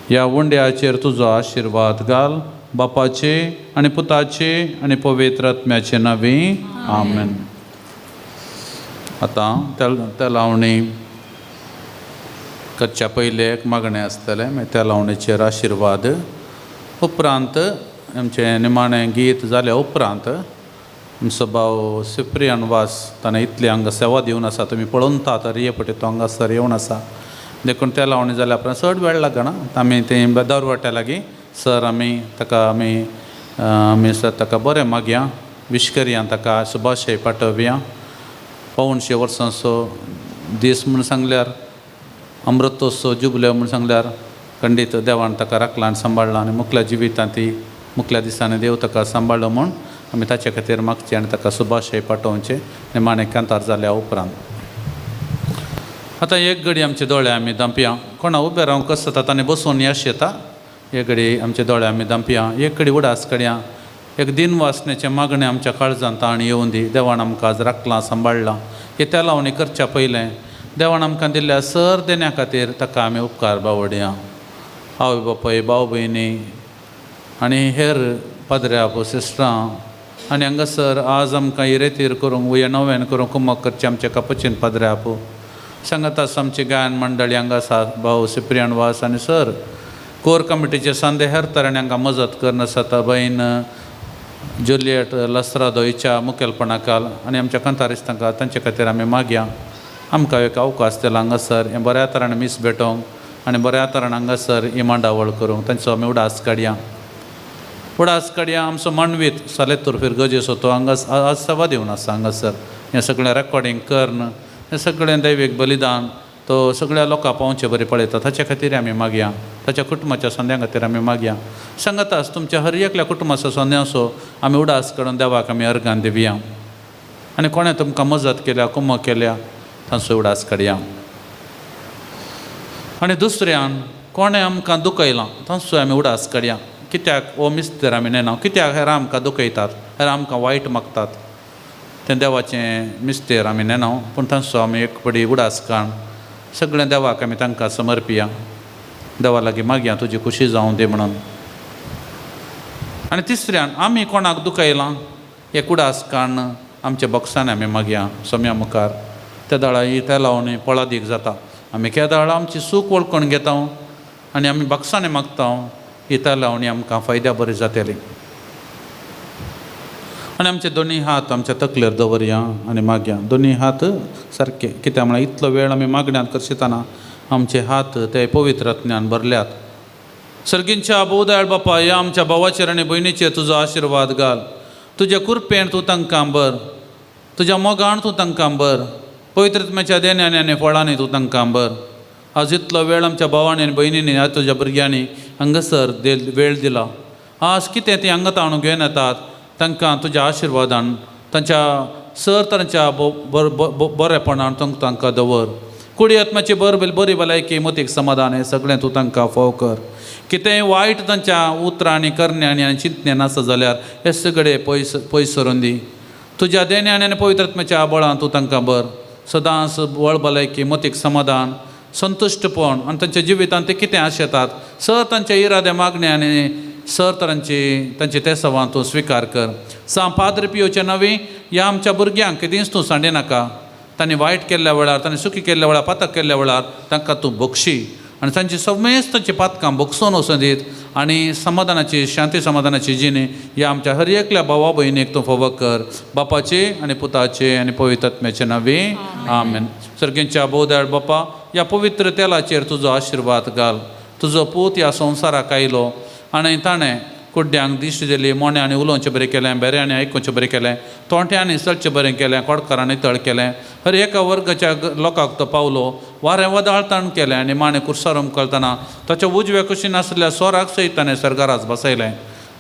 ह्या उंड्याचेर तुजो आशिर्वाद घाल. बापाचे आनी पुताचे आनी पवित्र आत्म्याचे नांवी आमेन. आतां त्या लावणी करच्या पयलें एक मागणें आसतलें, मागीर त्या लावणेचेर आशिर्वाद. उपरांत आमचें निमाणें गीत जाल्या उपरांत आमचो भाव सिप्रियान वास ताणें इतली हांगा सेवा दिवन आसा, तुमी पळोवन तात हे पटी तो हांगासर येवन आसा. देखून त्या लावणी जाल्या उपरांत चड वेळ लागना, आमी थंय दरवट्या लागीं सर आमी ताका आमी आमी सर ताका बरें मागया, विश करया, ताका शुभाशय पाठोवया. 85 वर्सांचो दीस म्हूण सांगल्यार, अमृतोत्सव जुबले म्हूण सांगल्यार खंडीत देवान ताका राखला आनी सांबाळ्ळा आनी मुखल्या जिवितांत ती मुखल्या दिसांनी देव ताका सांबाळ्ळो म्हूण आमी ताचे खातीर मागचें आनी ताका शुभाशय पाठोवचें निमाणें कांतार जाल्या उपरांत. आतां एक घडी आमचे दोळे आमी धांपया. कोणा उबें रावंक कसो जाता ताणें बसून यश येता. एक घडी आमचे दोळे आमी धांपया, एक घडी उडास कडया, एक दिन वासनेचें मागणें आमच्या काळजांत ताण येवन दी. देवान आमकां आज राखलां सांबाळ्ळां. हे त्या लावणी करच्या पयलें देवान आमकां दिल्ल्या सर देण्या खातीर ताका आमी उपकार बावडया. आवय बापाय, भाव भयणी आनी हेर पाद्र्या सिस्टरां आनी हांगासर आज आमकां इरेतीर करूंक वया नव्यान करूंक कुमक करचें आमचे कपचीन पाद्र्या सांगत आसा. आमची गायन मंडळी हांगा आसा, भाव सिप्रियान वास आनी सर कोर कमिटीचे सांदे हेर तरांनी हांगा मजत करून आसा. बहीण जुलियट लसरादो हिच्या मुखेलपणाकाल आनी आमच्या कांतारिस्तांक तांचे खातीर आमी मागया. आमकां एक अवकाश दिला हांगासर हें बऱ्या तरान मीस भेटोवंक आनी बऱ्या तरान हांगासर ही मांडावळ करूंक तांचो आमी उडास काडया. उडास काडया. आमचो मांडवीत सालेतूर फिरगजेचो तो हांगा आज सेवा दिवन आसा. हांगासर हें सगळें रेकॉर्डिंग करून हें सगळें दैवीक बलिदान तो सगळ्या लोकां पावचे बरें पळयता. ताचे खातीर आमी मागया. ताच्या कुटुंबाच्या संद्यां खातीर आमी मागया. सांगत आस तुमच्या हर एकल्या कुटुंबाचो संद्यांचो आमी उडास काडून देवाक आमी अर्गान दिवया. आनी कोणें तुमकां मजत केल्या कुमक केल्या तांचो उडास काडया. आनी दुसऱ्यान कोणें आमकां दुखयलां तांचो आमी उडास काडया. कित्याक हो मिस्तर आमी नेना, कित्याक हेर आमकां दुखयतात जाल्यार आमकां वायट मागतात. तें देवाचें मिस्तेर आमी नेना, पूण तांचो आमी एक पडी उडास काण सगळें देवाक आमी तांकां समर्पिया, देवा लागीं मागया तुजी खुशी जावं दी म्हणून. आनी तिसऱ्यान आमी कोणाक दुखयलां एक उडास काण आमच्या बॉक्सांनी आमी मागया सोम्या मुखार. त्या दाळा ही तेलावणी पळादीक जाता. आमी केदाळ आमची सूख वळखून घेता आनी आमी बॉक्सांनी मागता, ही तेलावणी आमकां फायद्या बरी जातली. आनी आमचे दोनी हात आमच्या तकलेर दवरया आनी मागया, दोनी हात सारके. कित्याक म्हळ्यार इतलो वेळ आमी मागण्यांत करशितना आमचे हात ते पवित्र आत्म्यान भरल्यात. सर्गींच्या भोवदयाळ बापा, ह्या आमच्या भावाचेर आनी भयणीचेर तुजो आशिर्वाद घाल. तुज्या कृपेन तूं तांकां बर, तुज्या मोगान तूं तांकां बर, पवित्र आत्म्याच्या देण्यांनी आनी फळांनी तूं तांकां बर. आज इतलो वेळ आमच्या भावांनी आनी भयणींनी, आज तुज्या भुरग्यांनी हांगासर वेळ दिला. आज कितें तीं हांगा ताणून घेवन येतात तांकां तुज्या आशिर्वादान, तांच्या सर तांच्या बरेपणान तूं तांकां दवर. कुडी आत्म्याची बरी भलायकी, मतीक समाधान हें सगळें तूं तांकां फाव कर. कितेंय वायट तांच्या उतरांनी, करण्यांनी आनी चिंतण्यान आसा जाल्यार हें सगळें पयस सरून दी. तुज्या देण्यान आनी पवित्र आत्म्याच्या बळान तूं तांकां बर. सदांच बळ भलायकी, मतीक समाधान, संतुश्टपण आनी तांच्या जिवितांत ते कितें आशेतात सर तांचे इरादे, मागणे आनी सर तांची तांचे ते सवां तूं स्विकार कर. सां पाद्र पियोचे नवी ह्या आमच्या भुरग्यांक केदींच तूं सांडिनाका. तांणी वायट केल्ल्या वेळार, तांणी सुखी केल्ल्या वेळार, पातक केल्ल्या वेळार तांकां तूं बक्षी आनी तांची समेस्त तांची पातकां बक्षून वचून दीत आनी समाधानाची, शांती समाधानाची जिणी ह्या आमच्या हर एकल्या भावा भयणीक तूं फावो कर. बापाचे आनी पुताचे आनी पवित्र आत्म्याचे नांवी आमेन. सर्गींच्या भोवदयाळ बापा, ह्या पवित्र तेलाचेर तुजो आशिर्वाद घाल. तुजो पूत ह्या संवसाराक आयलो आनी ताणें कुड्ड्यांक दिश्ट दिली, मोण्यांनी उलोवचें बरें केलें, बेऱ्यांनी आयकुचें बरें केलें, तोंट्यांनी चलचें बरें केलें, कोडकारांनी तळ केलें, हर एका वर्गाच्या लोकांक तो पावलो, वारें वदाळ ताण केलें आनी माणे कुर्सार उमकळतना ताच्या उजव्या कुशीन आशिल्ल्या सोराक सयत ताणें सरकाराक बसयलें.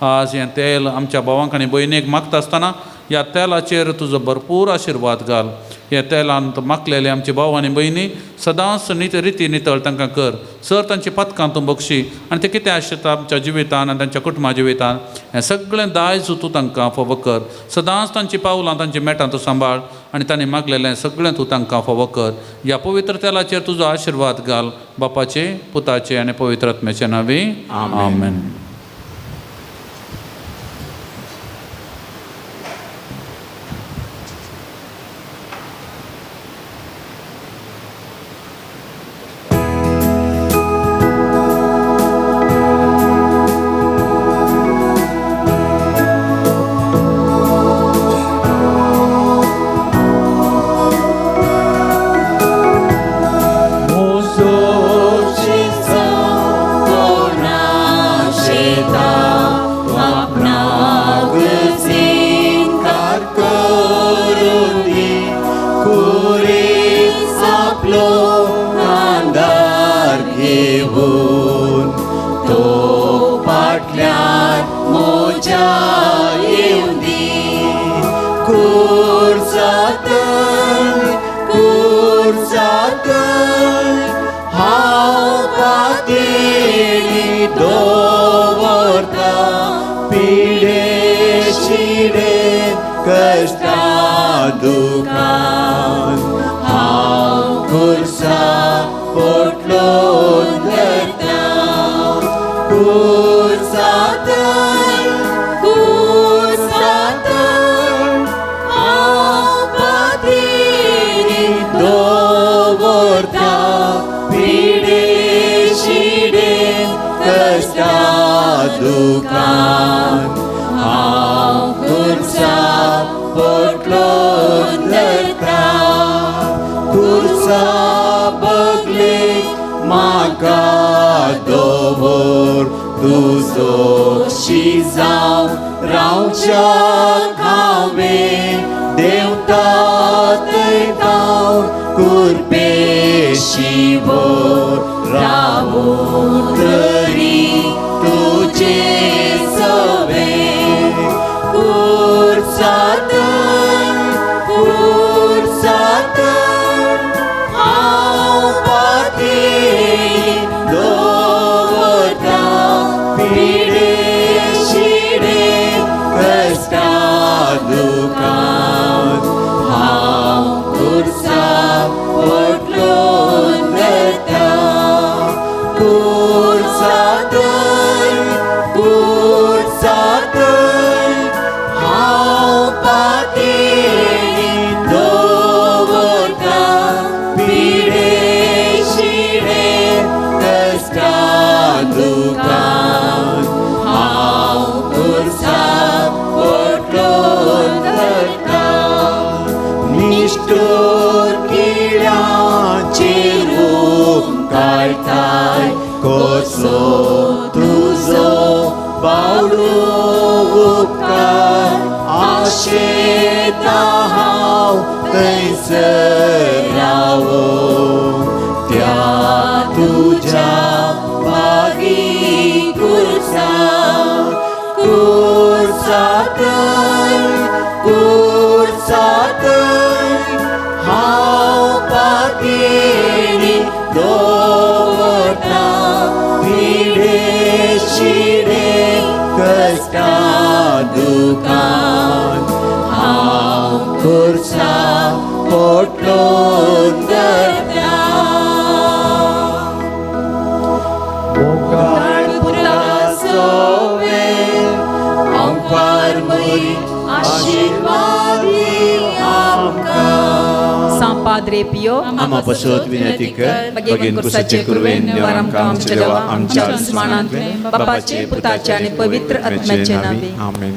आज हें तेल आमच्या भावांक आनी भयणीक मागता आसतना ह्या तेलाचेर तुजो भरपूर आशिर्वाद घाल. ह्या तेलान मागलेले आमचे भाव आनी भयणी सदांच रिती नितळ तांकां कर. सर तांची पातकां तूं बक्षी आनी ते कितें आशिल्लें आमच्या जिवितान आनी तांच्या कुटुंबा जिवितान हें सगळें दायज तूं तांकां फावो कर. सदांच तांची पावलां, तांची मेटां तूं सांबाळ आनी तांणी मागलेलें सगळें तूं तांकां फावो कर. ह्या पवित्र तेलाचेर तुजो आशिर्वाद घाल. बापाचे, पुताचे आनी पवित्र आत्म्याचे नांवी आमेन. पिडे शिडे कष्टा निश्ठूर किड्यांचेर काळटाय कसो तुजो बावडो उपकार आशेता हांव थंयसर रावूं त्या तुज्या बागी कुर्सा कुर्सातय कुर्सातय हांव पातयेणी दवरता पिडे शिडे कश्टा दुकान हांव खुर्सा पोटलोन धरता मुखार पुतासोवे ओंकार मरी आशिर्वादी आमकां सां पाद्रे पियो आमा पसत विनंती कर बगेन कुसाचे कुरवेन देव आमकां आमच्या देवा आमच्या आसमानांतले बापाचे पुताचे आनी पवित्र आत्म्याचे नावे. आमेन.